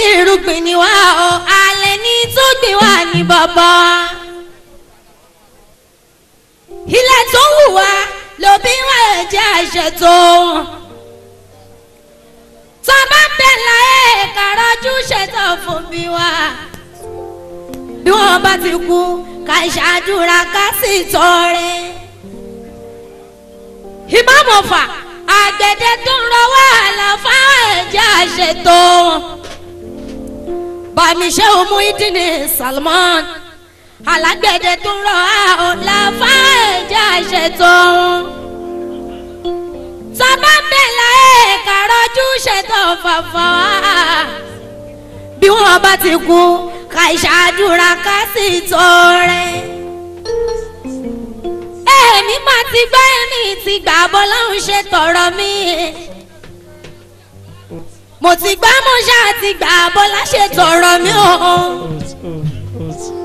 Irúgbìn ni wá o, alẹ́ ní tó gbìn wá ní bàbá. Ilẹ̀ tó wù wá lòbí wá jẹ́ àṣetò. Tọ́ba ń bẹ̀ láyé kàrọ́jú ṣètò fún bí wá. Bí wọ́n bá ti kú, ká ṣàdúrà ká sì tọrẹ. Ìmáàmù Ọ̀fà àgbẹ̀dẹ tó ń rọ wàhálà fáwọn ẹ̀jẹ̀ àṣetò. Bàmíṣẹ́ Muyideen Salman alágbẹ̀dẹ tó ń rọ wàhálà fáwọn ẹ̀jẹ̀ àṣetò. Tọ́ba ń bẹ̀ láyé kàrọ́jú ṣètò fàfà wá. Bí wọ́n bá ti kú, ká ṣàdúrà ká sì tọrẹ. Èmi máa ti gbọ́ èmi ti gbà bọ́lọ́hún ṣe tọrọ mi. Mo ti gbá mo ṣáà ti gbà bọ́lá ṣe tọrọ mi o.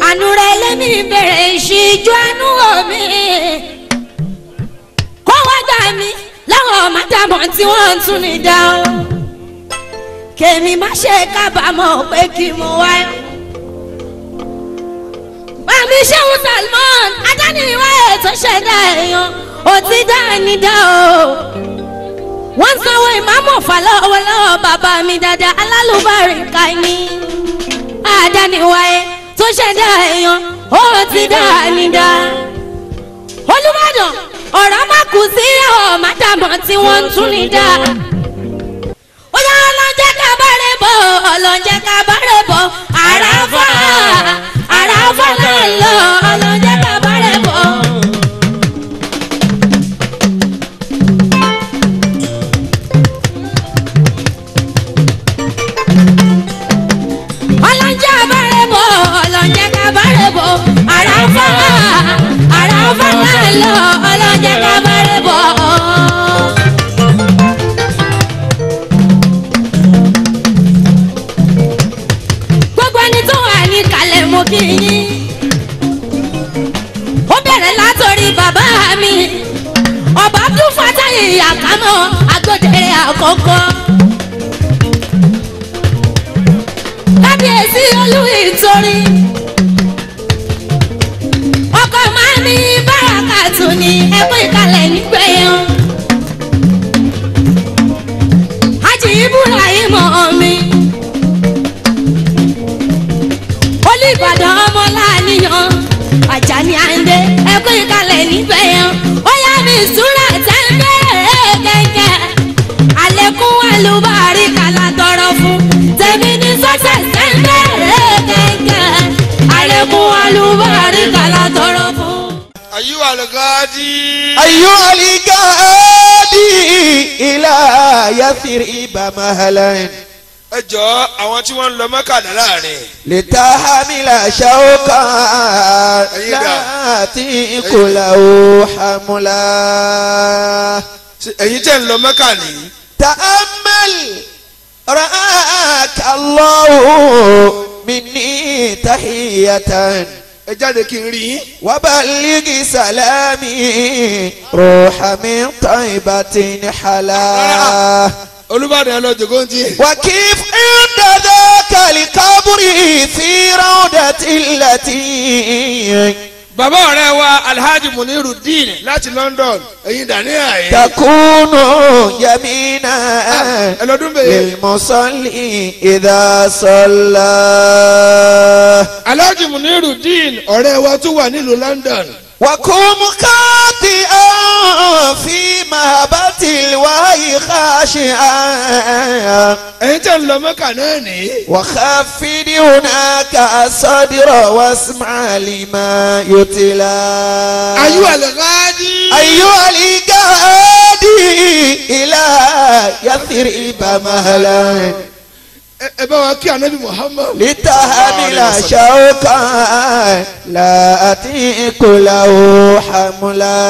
Àánú rẹ̀ lẹ́mí bẹ̀rẹ̀ ìṣíjú àánú mi. Kó wá gbà mí láwọn mádàmọ́ tí wọ́n ń tún ní dá o. Kèmi má ṣe kábàámọ̀ pé kí mo wá. Bàmí Ṣéhùn Salman adániwá ètò ṣẹ̀dá èèyàn ò ti dá ní dá o. Wọ́n sanwó ìmáàmù Ọ̀fà lọ́wọ́lọ́wọ́ bàbá mi dáadáa alálùbáríkà ni. Adániwá ètò ṣẹ̀dá èèyàn ò ti dá ní dá. Olúbàdàn ọ̀rọ̀ má kù sí ọ̀ mádàmọ́ tí wọ́n ń tún ní dá. Ó yá ọlọ́njẹ́ ká bá rẹ̀ bọ̀ ọlọ́njẹ́ ká bá rẹ̀ bọ̀ àràfà. Àràfà náà lọ ọlọ́njẹ́ ká bá rẹ̀ bọ̀. Ọlọ́njẹ́ bá rẹ̀ bọ̀ ọlọ́njẹ́ ká bá rẹ̀ bọ̀ àràfà. Àràfà náà lọ ọlọ́njẹ́ ká bá rẹ̀ bọ̀. Gbogbo ẹni tó wà ní kalẹ̀ mo kí yín. Ó bẹ̀rẹ̀ látòrí bàbá mi ọba Abdul Fatai Àkàmọ́ Agbódere àkọ́kọ́. Kábíyèsí olú ìtorí ọkọ mami Bárakàtù ní ẹkú ìkàlẹ̀ nígbẹ̀yàn. Hájì Ibrahim mi Olúìbàdàn ọmọ láàníyàn Àjàní Àyìndé ẹkú ìkàlẹ̀ nígbẹ̀yàn. Ó yá mi ìṣúra tẹ́ ń bẹ̀rẹ̀ kẹ̀kẹ́ àlékún àlùbáríkà la tọrọ fún tèmi ní success tẹ́ ń bẹ̀rẹ̀ kẹ̀kẹ́ àlékún àlùbáríkà la tọrọ fún. أيها الغادي أيها الغادي إلى يثرب مهلا. Ẹ jọ̀ọ́ àwọn tí wọ́n ń lọ Mẹ́kà láàrin. لتحمل شوقا لا تيق له حملا. Ẹ̀yin tẹ́ ń lọ Mẹ́kà ní. تأمل رآك الله مني تحية. Ẹ jáde kí n rí yín. وبلغ سلامي روح من طيبة حلا. Olúbàdàn ẹ lọ jòkó ń tí. وكيف عند ذاك القبر في روضة التي Bàbá ọ̀rẹ́ wa Alhaji Munirudeen láti London ẹ̀yin dání àyè. تكون يمينا Ẹ lọ́dún bẹ́ẹ̀. للمصلي إذا صلى. Alhaji Munirudeen ọ̀rẹ́ wa tún wà nílùú London. وكم خاطئا في مهبة الوحي خاشعا. Ẹ̀yin tẹ́ ń lọ Mẹ́kà náà ní. وخفض هناك الصدر واسمع لما يتلى. أيها الغادي أيها الغادي إلى يثرب مهلا. Ẹ bá wa kí Ànábì Muhammad. لتحمل شوقا لا أتيك له حملا.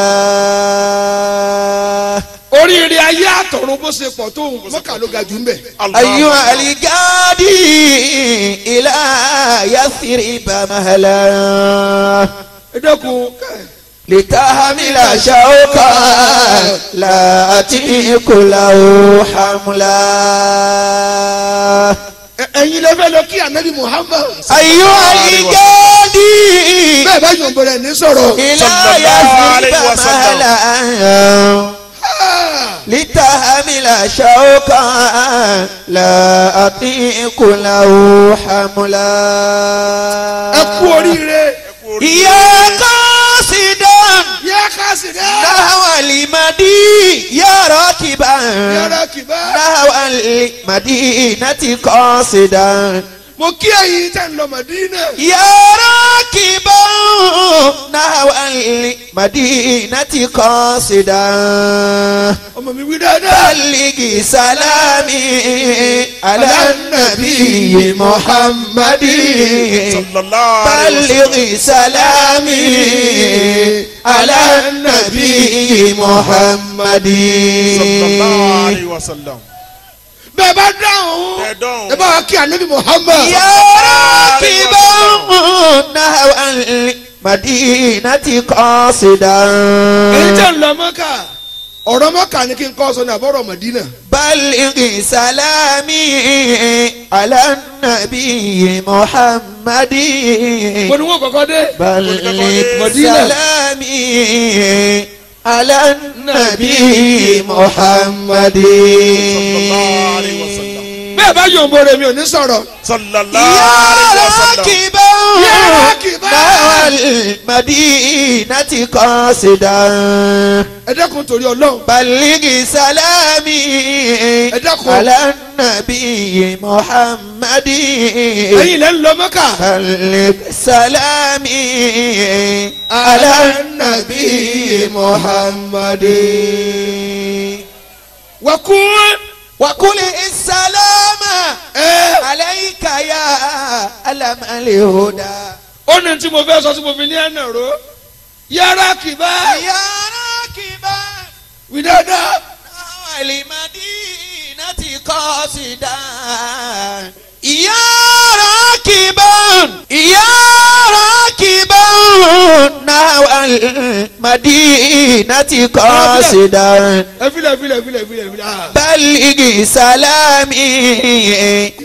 Oríire ayé àtọ̀run bó ṣe pọ̀ tó Mọ́kà ló ga jù ń bẹ̀. أيها الغادي إلى يثرب مهلا. Ẹ dẹ́kun. لتحمل شوقا لا أتيك له حملا. Ẹ̀yin lè fẹ́ lọ kí Ànábì Muhammad. أيها الجادي Bẹ́ẹ̀ bá yọ̀ bọ̀rẹ̀ ní sọ̀rọ̀. إلى يثرب مهلا لتحمل شوقا لا أطيق له حملا. Ẹ kú oríire. يا قاصدا Yá kásìdá. نحو المدي يا راكبا Yàrá kìbá. نحو المدينة قاصدا Mo kí ẹ̀yin tẹ́ ń lọ Màdínà. يا راكبا نحو المدينة قاصدا Ọmọ mi wí dáadáa. بلغ سلامي على النبي محمد Sallallahu alayhi wa sallam. بلغ سلامي على النبي محمد Sallallahu alayhi wa sallam. Bẹ́ẹ̀ bá dáhùn. Ẹ dọ́hùn. Ẹ bá wa kí Ànábì Muhammad. يا راكبا نحو المدينة قاصدا Ẹ̀yin tẹ́ ń lọ Mọ́kà. Ọ̀rọ̀ Mọ́kà ni kí n kọ́ sọ ní àbọ̀rọ̀ Màdínà. بلغ سلامي على النبي محمد Mo ní wọ́n kọ́kọ́ dé. بلغ Mọ̀dínà. سلامي على النبي محمد Sallallahu alayhi wa sallam. Bẹ́ẹ̀ bá yọ̀ bọ̀rẹ̀ mi ò ní sọ̀rọ̀. Sallallahu يا alayhi wa sallam. راكبا يا راكبا. نحو المدينة قاصدا Ẹ dákun torí Ọlọ́run. بلغ سلامي Ẹ dákun. على النبي محمد Ẹ̀yin lẹ́ ń lọ Mọ́kà. بلغ سلامي على النبي محمد Wàkún. وقل السلام Ẹ عليك يا علم الهدى ó ní tí mo fẹ́ sọ tí mo fi ní ẹ̀nà ró. Yàrá kìbá. يا راكبا Wí dáadáa. نحو المدينة قاصدا يا راكبا يا راكبا نحو المدينة قاصدا Ẹ filẹ̀ filẹ̀ filẹ̀ filẹ̀ filẹ̀. Ah. بلغ سلامي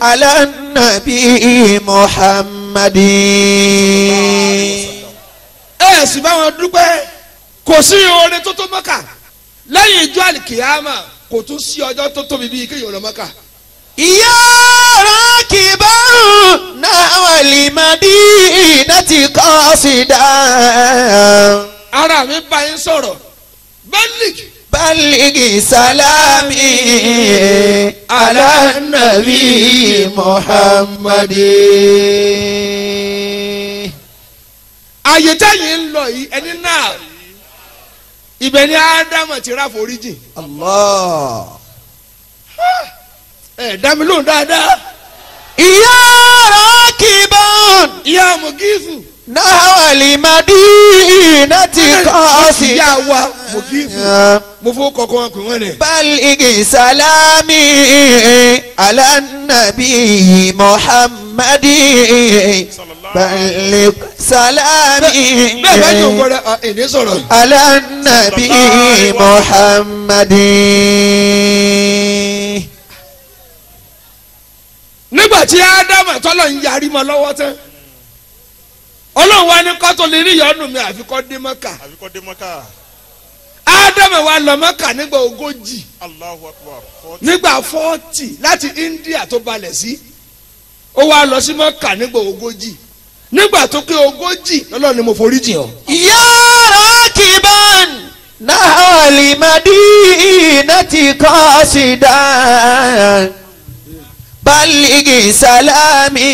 على النبي محمد Ẹ sì bá wọn dúpẹ́. Kò sí oore tó tó Mọ́kà. Lẹ́yìn ìjọ àlìkìyámà kò tún sí ọjọ́ tó tóbi bíi kéèyàn lọ Mọ́kà. يا راكبا نحو المدينة قاصدا Ara mi bá yín sọ̀rọ̀. Bẹ́lík. بلغ سلامي على النبي محمد Àyè tẹ́yìn ń lọ yìí ẹni náà. Ibẹ̀ ni Ádámù ti rá foríjì. الله Ẹ dá mi lóhùn dáadáa. يا راكبا Ìyá Mùgífù. نحو المدينة Ìyá قاصدا wa Mùgífù. Mo fowó kọ̀ọ̀kan wọn pè wọ́n ni. بلغ سلامي على النبي محمد بلغ سلامي Bẹ́ẹ̀ bá yóò gbọ́dọ̀ ẹ̀ní sọ̀rọ̀. على النبي محمد Nígbà tí Ádámù tọ́lọ̀ ń yarí mọ́ lọ́wọ́ tán. Ọlọ́run wa ní kó tó lè rí ìyọ́nú mi àfi kó dé Mọ́kà. Àbí kó dé Mọ́kà. Ádámù wa lọ Mọ́kà nígbà 40. Allahu akbar. Nígbà 40 láti India tó balẹ̀ sí. Ó wá lọ sí Mọ́kà nígbà 40. Nígbà tó pé 40 lọ́lọ́run ni mo forí jìn ọ́. يا راكبا نحو المدينة قاصدا بلغ سلامي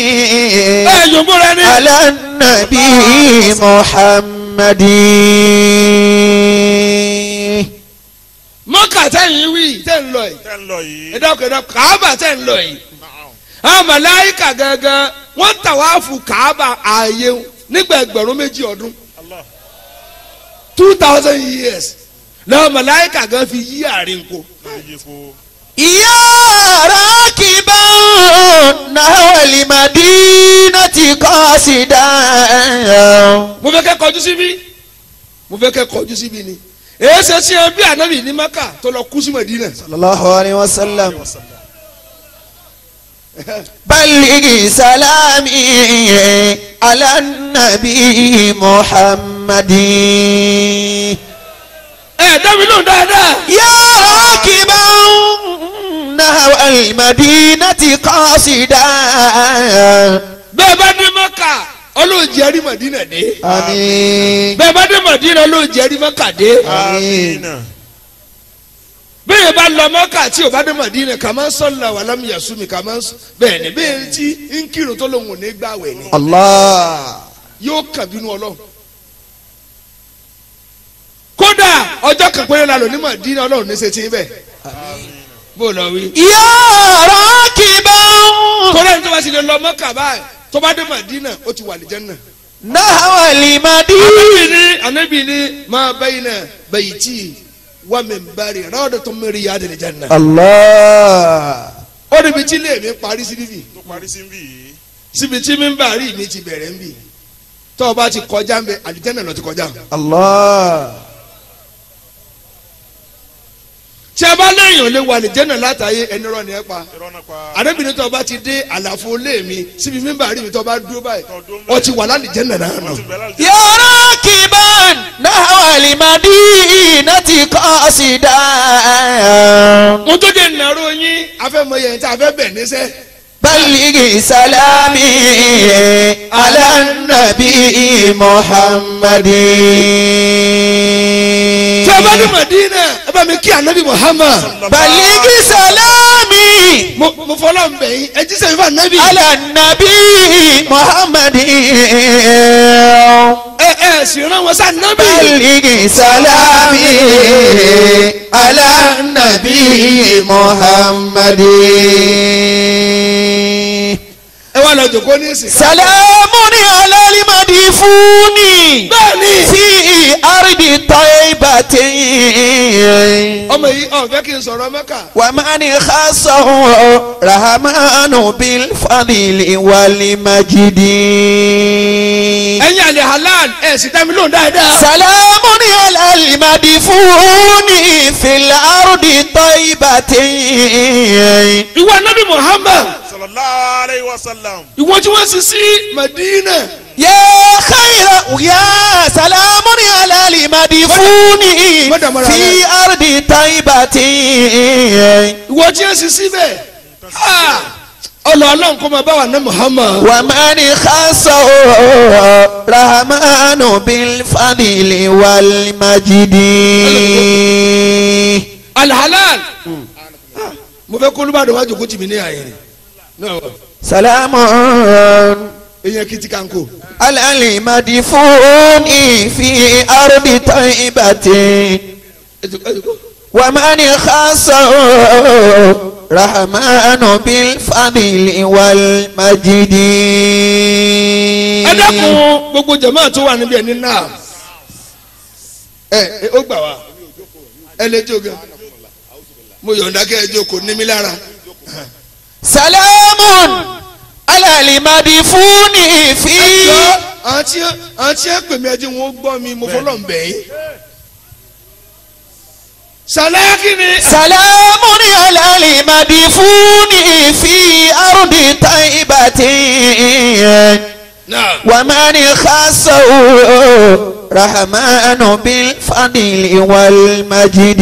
Ẹ yòǹbó rẹ ní. على النبي محمد Mọ́kà tẹ̀yìn wí tẹ̀ ń lọ yìí. Tẹ́ ń lọ yìí. Ẹ dákun ẹ dákun Kàábà tẹ̀ ń lọ yìí. Àwọn màláíkà gangan wọ́n tàwáàfù Kàábà ààyè nígbà 2000 ọdún. Allah. 2000 years làwọn màláíkà gan fi yí àárín ko. Yí ko. يا راكبا نحو المدينة قاصدا Mo fẹ́ kẹ́ kọjú síbí mo fẹ́ kẹ́ kọjú síbí ni èyí ṣe sí ẹ bí ànábì ní Maka tó lọ kú sí Mẹdínà. صلى الله عليه وسلم بلغ سلامي على النبي محمد. Ẹ dá mi lóhùn dáadáa. يا راكبا نحو المدينة قاصدا. Bẹ́ẹ̀ bá dé Mọ́kà Ọlọ́run jẹ́ rí Mọ̀dínà dé. Àmín. Bẹ́ẹ̀ bá dé Mọ̀dínà Ọlọ́run jẹ́ rí Mọ́kà dé. Àmín. Bẹ́ẹ̀ bá lọ Mọ́kà tí o bá dé Mọ̀dínà kà máa ń sọ̀lá wà lámì yasumi kà máa ń sọ bẹ́ẹ̀ ni bẹ́ẹ̀ tí ń kírun tó lóun ò ní gbàwẹ̀ ni. Allah. Yóò kàn bínú Ọlọ́run. Kódà ọjọ́ kan péré la lò ní Mọ̀dínà Ọlọ́run ní ṣe ti bẹ́ẹ̀. Bó lọ wí. يا راكبا Kódà ní tó bá ti lè lọ Mọ́kà báyìí tó bá dé Mọ̀dínà ó ti wà ní Jánnà. نحو المدينة. Ànábì ní ma bayna bayti wa minbari rawdatun min riyadil janna. Allah. Ó níbi tí ilé mi parí sí bíbí Tó parí sí bí yìí. síbi tí mímbàrí mi ti bẹ̀rẹ̀ ń bì tó o bá ti kọjá ń bẹ àlìjẹ́nà lọ ti kọjá. Allah. Tí a bá léèyàn lè wà àlìjẹ́nà látàyè ẹni rọ ni ẹ pa. Irọ́ náà pa. Ànábì tó o bá ti dé àlàfo ilé mi síbi mímbàrí mi tó o bá dúró báyìí ó ti wà lálìjẹ́nà náà nù. Wọ́n ti bẹ̀rẹ̀ láti. يا راكبا نحو المدينة قاصدا. Mo tó jẹ́ ìnáró yín afẹ́mọye ẹni tí a fẹ́ bẹ̀ níṣẹ́. بلغ سلامي على النبي محمد. Tí a bá dé Mọ̀dínà ẹ bá mi kí Ànábì Muhammad. بلغ سلامي Mo fọlọ́ ń bẹ̀ yín ẹ jíṣẹ́ mi fún Ànábì. على النبي محمد. Ẹ ẹ sì rán wọn sí Ànábì. بلغ سلامي على النبي محمد. Ẹ wá lọ jòkó ní ìsìn. سلام على المدفون Bẹ́ẹ̀ni. في أرض طيبة. Ọmọ yìí ọ̀ fẹ́ kí n sọ̀rọ̀ Mẹ́kà. ومن خصه رحمن بالفضل والمجد. Ẹ̀yin àlè halal ẹ̀ sì dá mi lóhùn dáadáa. سلام على المدفون في الأرض طيبة. Ìwọ Ànábì Muhammad. Sallallahu alayhi wa sallam. Ìwọ tí wọ́n sì sí Mẹ̀dínà. يا خير يا سلام على المدفون في أرض طيبة. Ìwọ tí wọ́n sì sí bẹ́ẹ̀. Ọlọ́ Ọlọ́run kó máa bá wa ní Muhammad. ومن خصه رحمن بالفضل والمجد. Alhalal. Mo fẹ́ kó Olúbàdàn wá jòkó tì mí ní àyè rẹ̀. سلام Èèyàn kìtì kanko. على المدفون في أرض طيبة. ومن خصه رحمن بالفضل والمجد. Ẹ dákun gbogbo jàmáà tó wà níbi ẹni náà. Ẹ ó gbà wá. Ẹ lè jó gan. Mo yọ̀ǹda kẹ́ ẹ jókòó ní mi lára. سلام على المدفون في. Àǹtí ẹ pè mí ẹ jẹ́ wọn ó gbọ́ mi mo fọlọ́ ń bẹ̀ yín. Sàlákì ni. سلام على المدفون في أرض طيبة. ومن خصه رحمن بالفضل والمجد.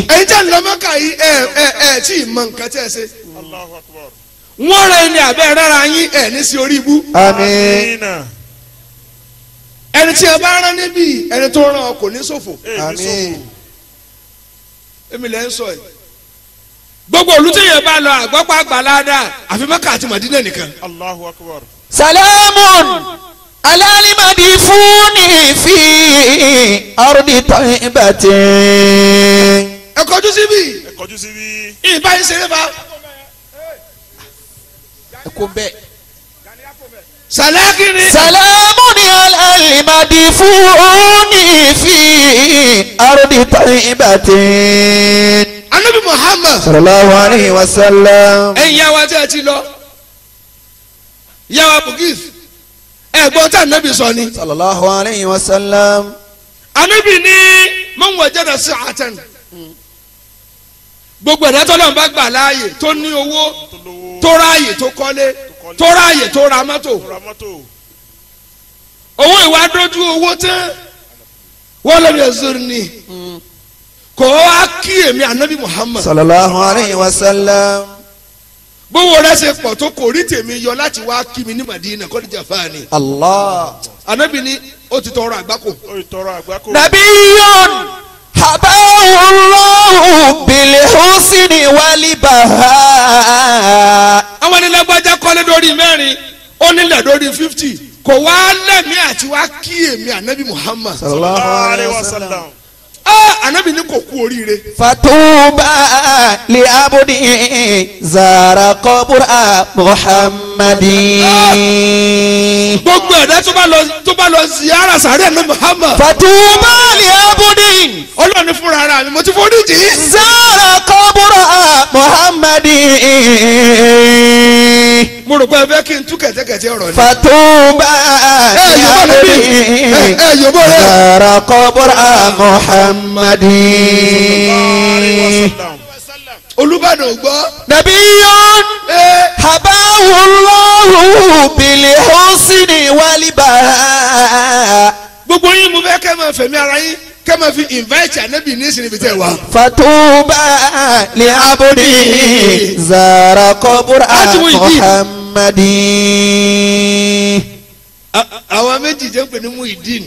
Ẹ̀yin tí a ń lọ Mẹ́kà yìí ẹ ẹ ẹ tí ì mọ nǹkan tí ẹ ṣe. Allahu Akbar. Wọ́n rẹ ni àbẹ́ rárá yín ẹ̀ ní sí orí ibú. Àmín. Ẹni tí ẹ bá rán níbí ẹni tó rán ọ kò ní ṣòfò. Àmín. Èmi lẹ́ ń sọ yìí. Gbogbo olùtẹ̀yẹ̀ bá lọ àgbọ̀pá àgbàládà àfi Mẹ́kà àti Màdínà nìkan. Allahu Akbar. Salamun ala al-madifuni fi ardi tayyibatin. Ẹ kọjú síbí. Ẹ kọjú síbí. Ìbá yín ṣeré fa. Ẹ kó bẹ́ẹ̀. Sàlákìrì. Salamun ala al-madifuni fi ardi tayyibatin. Anabi Muhammad. Sallallahu alayhi wa sallam. Ẹ̀yin yà wá tí a ti lọ. Yà wá Bugis. Ẹ̀gbọ́n tí Anabi sọ ni. Sallallahu alayhi wa sallam. Anabi ní man wajada sa'atan. Gbogbo ẹ̀dá tọ́lọ́run bá gbà láàyè tó ní owó tó ráàyè tó kọ́lé tó ráàyè tó ra mọ́tò. Owó ìwà dójú owó tán wọ́n lọ́ọ́ yẹ zoro ni kò wá kí èmi ànábì Muhammad. Sallallahu alayhi wa sallam. Bówó rẹ ṣe pọ̀ tó kò rí tèmi yọ láti wá kí mi ní Madina kọ́díjà fáàní. Allah. Ànábì ni ó ti tọrọ àgbákò. Ó ti tọrọ àgbákò. Nabiyun habahu bil husni wal baha. Àwọn onílágbájá kọ́lé lórí mẹ́rin ó nílẹ̀ lórí 50 kò wá lẹ́mí àti wá kí èmi ànábì Muhammad. Sallallahu alayhi wa sallam. Ànábì ní kò kú oríire. Fatuba li abudi zara qabra Muhammadin. Gbogbo ẹ̀dá tó bá lọ ziyara sàárẹ̀ ní Muhammad. Fatuba li abudi. Ọlọ́run ní fúnra ara mi mo ti forí jì í. Zara qabra Muhammadin. Mo rò pé ẹ fẹ́ kí n tú kẹ̀tẹ́kẹ̀tẹ́ ọ̀rọ̀ ni. Fatuba li abudi zara qabra Muhammadin. Olúbàdàn gbọ́. Nabiyun habahu Allahu bil husni wal baha. Gbogbo yín mo fẹ́ kẹ́ máa fẹ̀mí ara yín kẹ́ máa fi invite ànábì ní ìsìn ibi tẹ́ wá. Fatuba li abdi zara qabra Muhammadin. Àwọn méjì jẹ́ pé ní Muhyiddin.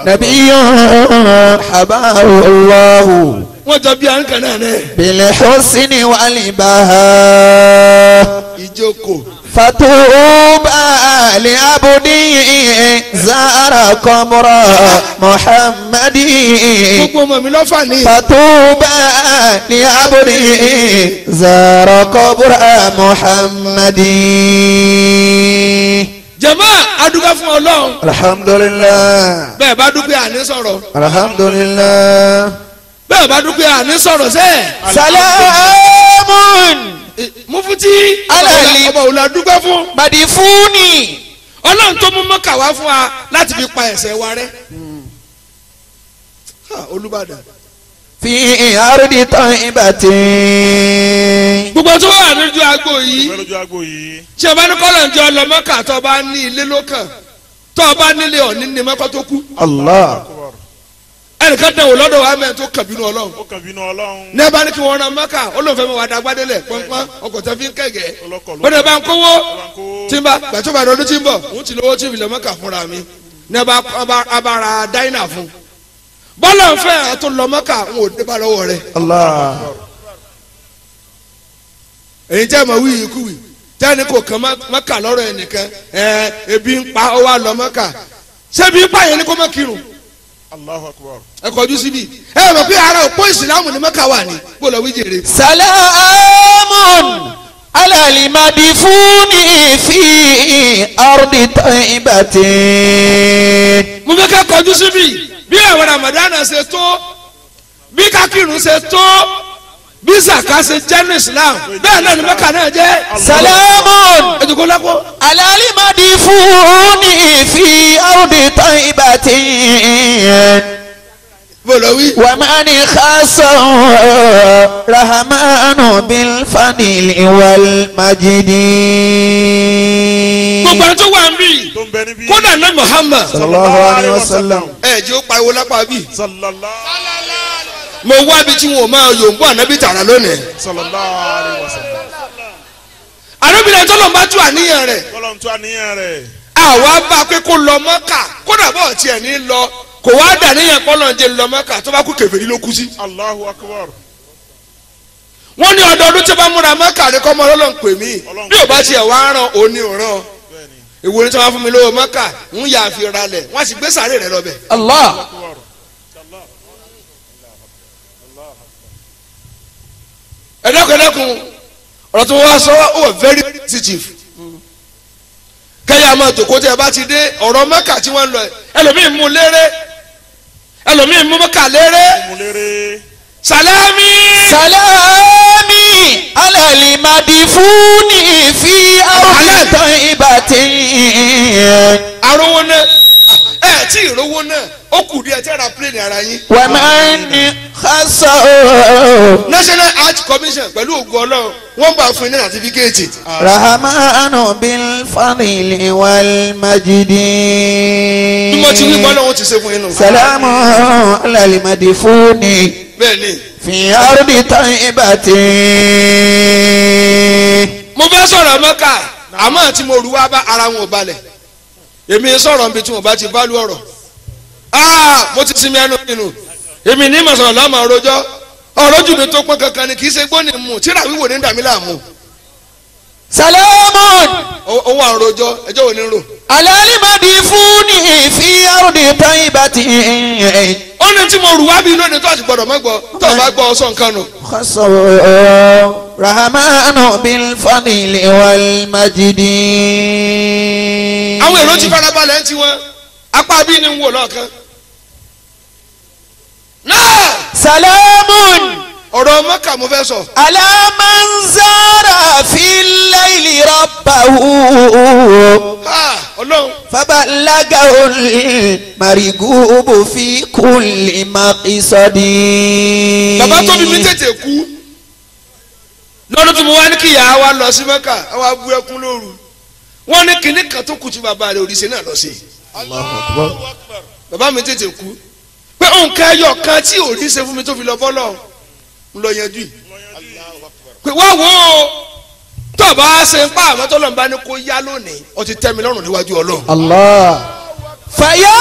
Nabiyun habahu Allahu. Wọ́n jọ bí àǹkà náà náà. Bil husni wal baha. Ìjókòó. Fatuba li abdi zara qabra Muhammadin. Gbogbo ọmọ mi lọ́fà ní. Fatuba li abdi zara qabra Muhammadin. Jàmá adúgbò fún Ọlọ́run. Alhamdulillah. Bẹ́ẹ̀ bá dúpẹ́ àní sọ̀rọ̀. Alhamdulillah. Bẹ́ẹ̀ bá dúpẹ́ àní sọ̀rọ̀ sẹ́ẹ̀. Salamun. Mufuti ọba òun la dúpẹ́ fún. Madifuni. Ọlọ́run tó mú Mọ́kà wá fún wa láti fi pa ẹ̀ṣẹ̀ wa rẹ́. Olúbàdàn. Fi ardi taibati. Gbogbo tó wà lójú agbo yìí. Ṣé o bá ní kọ́lọ̀ ń jẹ́ ọlọ Mọ́kà tó o bá ní ilé lókàn tó o bá nílé ọ̀ní ní mọ́kọ́ tó kú. Allah. Ẹnìkan dẹ̀ wò lọ́dọ̀ wa mẹ́rin tó kàbínú Ọlọ́run. Ní ẹ bá ní kí wọ́n ran Mọ́kà ó lóun fẹ́ mọ́ wa dàgbádélẹ̀ pọ́npọ́n ọkọ̀ tẹ́ fi ń kẹ̀gẹ́. Ó dẹ̀ bá ń kówó tí ń bá gbàtọ́ bá dọdún tí ń bọ̀ òun ti lówó tí ń fi lọ Mọ́kà fúnra mi. Ní ẹ bá ra dáínà fún. Bọ́lá ń fẹ́ àtò lọ Mọ́kà ń ò dé bá lọ́wọ́ rẹ̀. Allah. Èyí tẹ́ mọ̀ wí ikú wì tẹ́ni kò kàn Mọ́kà lọ́rọ̀ ẹnìkan ẹ ebi ń pa ó wá lọ Mọ́kà ṣé ebi ń pa yẹn ni kó má kírun. Allahu Akbar. Ẹ kọjú síbi ẹ mọ̀ pé ara òpó ìsìlámù ní Mọ́kà wà ní bó lọ wí jèrè. Salamun ala al-madifuni fi ardi taibati. Mo fẹ́ ká kọjú síbi bí àwọn Ramadana ṣe tó bí kákìrún ṣe tó bí zaka ṣe jẹ́ ní Islam bẹ́ẹ̀ náà ní Mẹ́kà náà jẹ́. Salamun ẹ̀dùnkún lápò. ala al-madifuni fi ardi taibati. Bó lọ wí. Wa man khassa rahmanu bil fadli wal majidi. Gbogbo àwọn tó wà ń bí kódà náà Muhammad. Sallallahu alayhi wa sallam. Ẹ jẹ́ ó pariwo lápá bí. Sallallahu. Mo wá ibi tí wọn ò máa yòǹbó ànábì tààrà lónìí. Sallallahu alayhi wa sallam. Ànábì tó lọ́n bá tú àníyàn rẹ̀. Tọ́lọ́n tú àníyàn rẹ̀. Àwa bá a pé kó lọ Mọ́kà kódà bọ́ọ̀ tiẹ̀ ní lọ kò wá dà níyàn kọ́lọ̀ ń jẹ lọ Mọ́kà tó bá kú kèfèrí ló kú sí. Allahu Akbar. Wọ́n ní ọdọọdún tí wọ́n bá múra Mọ́kà ní kọ́mọ Ọlọ́run pè mí bí ò bá tiẹ̀ wá rán òní rán ìwé ní tí wọ́n fún mi lówó Mọ́kà ń yà fi ralẹ̀ wọ́n sì gbé sàárè rẹ̀ lọ́bẹ̀. Allah. Ẹ dákun ẹ dákun ọ̀rọ̀ tó wá sọ ó wà very sensitive. Kẹ́yà máa tòkó tí ẹ bá ti dé ọ̀rọ̀ Mọ́kà tí wọ́n ń lọ ẹ̀ ẹlòmíì mú léré ẹlòmíì mú Mọ́kà léré. Salami. Salami ala al-madifuni fi ardi taibati. Arówó náà ẹ tí ìrówó náà ó kù díẹ̀ tí ẹ ra pílẹ̀nì ara yín. Wa man خصه National Art Commission pẹ̀lú ògùn Ọlọ́run wọ́n bá fún ní sàtífíkẹ́ẹ̀tì. رحمن بالفضل والمجد Bí mo ti wí bọ́ lọ́wọ́ ti ṣe fún yín nù. سلام على المدفون Bẹ́ẹ̀ ni. في أرض طيبة Mo fẹ́ sọ̀rọ̀ Mẹ́kà àmọ́ tí mo rú wá bá ara wọn ò balẹ̀. Èmi sọ̀rọ̀ níbi tí mo bá ti bá lu ọ̀rọ̀. Mo ti sinmi ẹnu nínú. Èmi ní màsọ̀rọ̀ lọ́mọ rojọ́. Ọ̀rọ̀ jù mí tó pọ́n kankan ni kì í ṣe gbóni mu tíra wíwò ní dàmí láàmú. سلام Owó àròjọ ẹjọ́ wo ni ń rò. على المدفون في أرض طيبة Ó ní tí mo rù wá bí lónìí tó àti gbọdọ̀ mọ́ gbọ́ tó o bá gbọ́ ọ sọ nǹkan nù. خصه رحمن بالفضل والمجد Àwọn èrò ti farabalẹ̀ ń tiwọn apá bí ni ń wò lọ́ọ̀kan. Náà سلام ọ̀rọ̀ Mẹ́kà mo fẹ́ sọ. على من زار في الليل ربه Ọlọ́run فبلغه المرغوب في كل مقصد bàbá tó bí mi tètè kú lọ́dún tí mo wá ní kí ìyá wa lọ sí Mẹ́kà àwa bu ẹkún lóru wọ́n ní kinní kan tó kù tí bàbá rẹ̀ òrìṣẹ́ náà lọ sí. Bàbá mi tètè kú pé nǹkan ẹyọ kan tí òrìṣẹ́ fún mi tó fi lọ bọ́lọ̀ ń lọ yanjú yìí pé wá wò ó tó bá ṣe ń pa àmọ́ tó lọ́nba ní kó yá lónìí ó ti tẹ́ mi lọ́rùn níwájú Ọlọ́run. Allah fàyà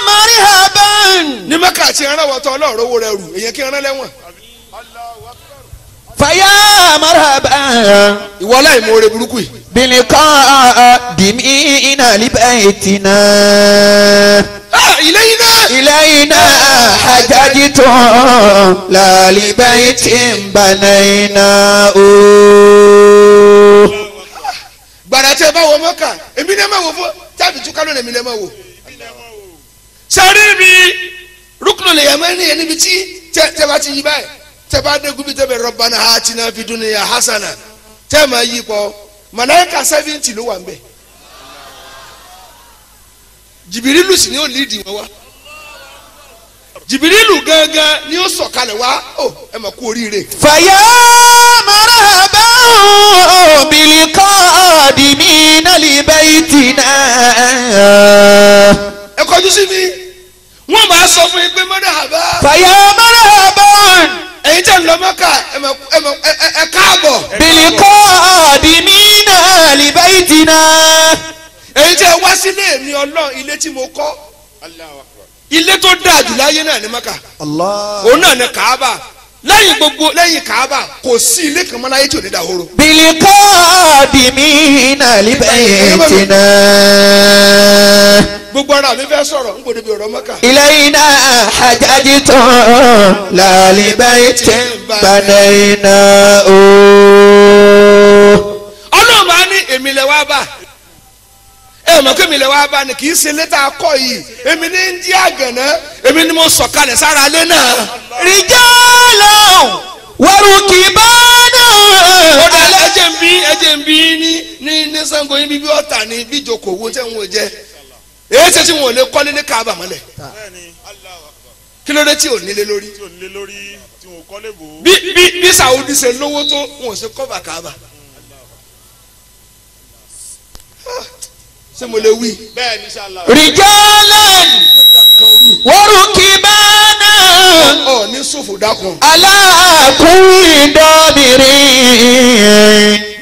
marihaban ní Mẹ́kà àti ẹran wọ̀tọ́ Ọlọ́run owó rẹ̀ rù èyàn kí ẹran lẹ́wọ̀n. fàyà marihaban ìwọ aláìmoore burúkú yìí. bilikọ́ dìmínà libaitina. Ilayna. Ilayna hajajtum la libaitin banayna o. Gbàrà tí ẹ bá wọ Mẹ́kà èmi ní ẹ máa wò fún tábì túká lónìí èmi ní ẹ máa wò. Sáré mi rúkúnù lè yàmẹ́ ní ẹni bí tí tẹ bá ti yí báyìí tẹ bá dé gúbí tẹ bẹ Rabbana atina fid dunya hasana tẹ máa yí pọ̀ màláíkà 70 ló wà ń bẹ̀. Jìbìrìlù sì ni ó lídìí wọn wá. Jìbìrìlù gangan ni ó sọ̀kalẹ̀ wá ó ẹ mà kú oríire. Fàyà marhaban bilikọ́ libaitina. Ẹ kọjú sí mi wọ́n máa sọ fún yín pé marhaba. Fàyà marhaban. Ẹ̀yin tẹ́ ń lọ Mẹ́kà ẹ káàbọ̀. Bilikọ́ libaitina. Ẹ̀yin tẹ́ wá sílé mi Ọlọ́run ilé tí mo kọ́ ilé tó dáa jù láyé náà ní Mẹ́kà. Òun náà ní Kàábà lẹ́yìn gbogbo lẹ́yìn Kàábà kò sí ilé kan mọ́ láyé tí ò ní dahoro. Bilikọ́ libaitina. Gbogbo ara mi fẹ́ sọ̀rọ̀ n kò débi ọ̀rọ̀ Mẹ́kà. Ilayna hajajtum la libaitin banayna o. Ọlọ́run máa ní èmi lẹ wá bá ẹ mọ̀ pé èmi lẹ wá bá ni kì í ṣe létà kọ́ yìí èmi ní ń jí àgànná èmi ni mo sọ̀kalẹ̀ sára alẹ́ náà. Rijalan wa rukbana. Ó dà ẹjẹ̀ ń bí ní Ṣàngó yín bíbí ọ̀tà ni bí ìjókòó owó tẹ̀ ń wò jẹ́ èyí ṣe tí wọn ò lè kọ́lé ní Kaaba mọ́lẹ̀ kí ló dé tí ò nílé lórí bí Saudi ṣe lówó tó wọn ò ṣe kọ́ba Kaaba ṣé mo lè wí. Rijalan wa rukbana. Ọ ní sòfò dákun. Ala kulli damirin.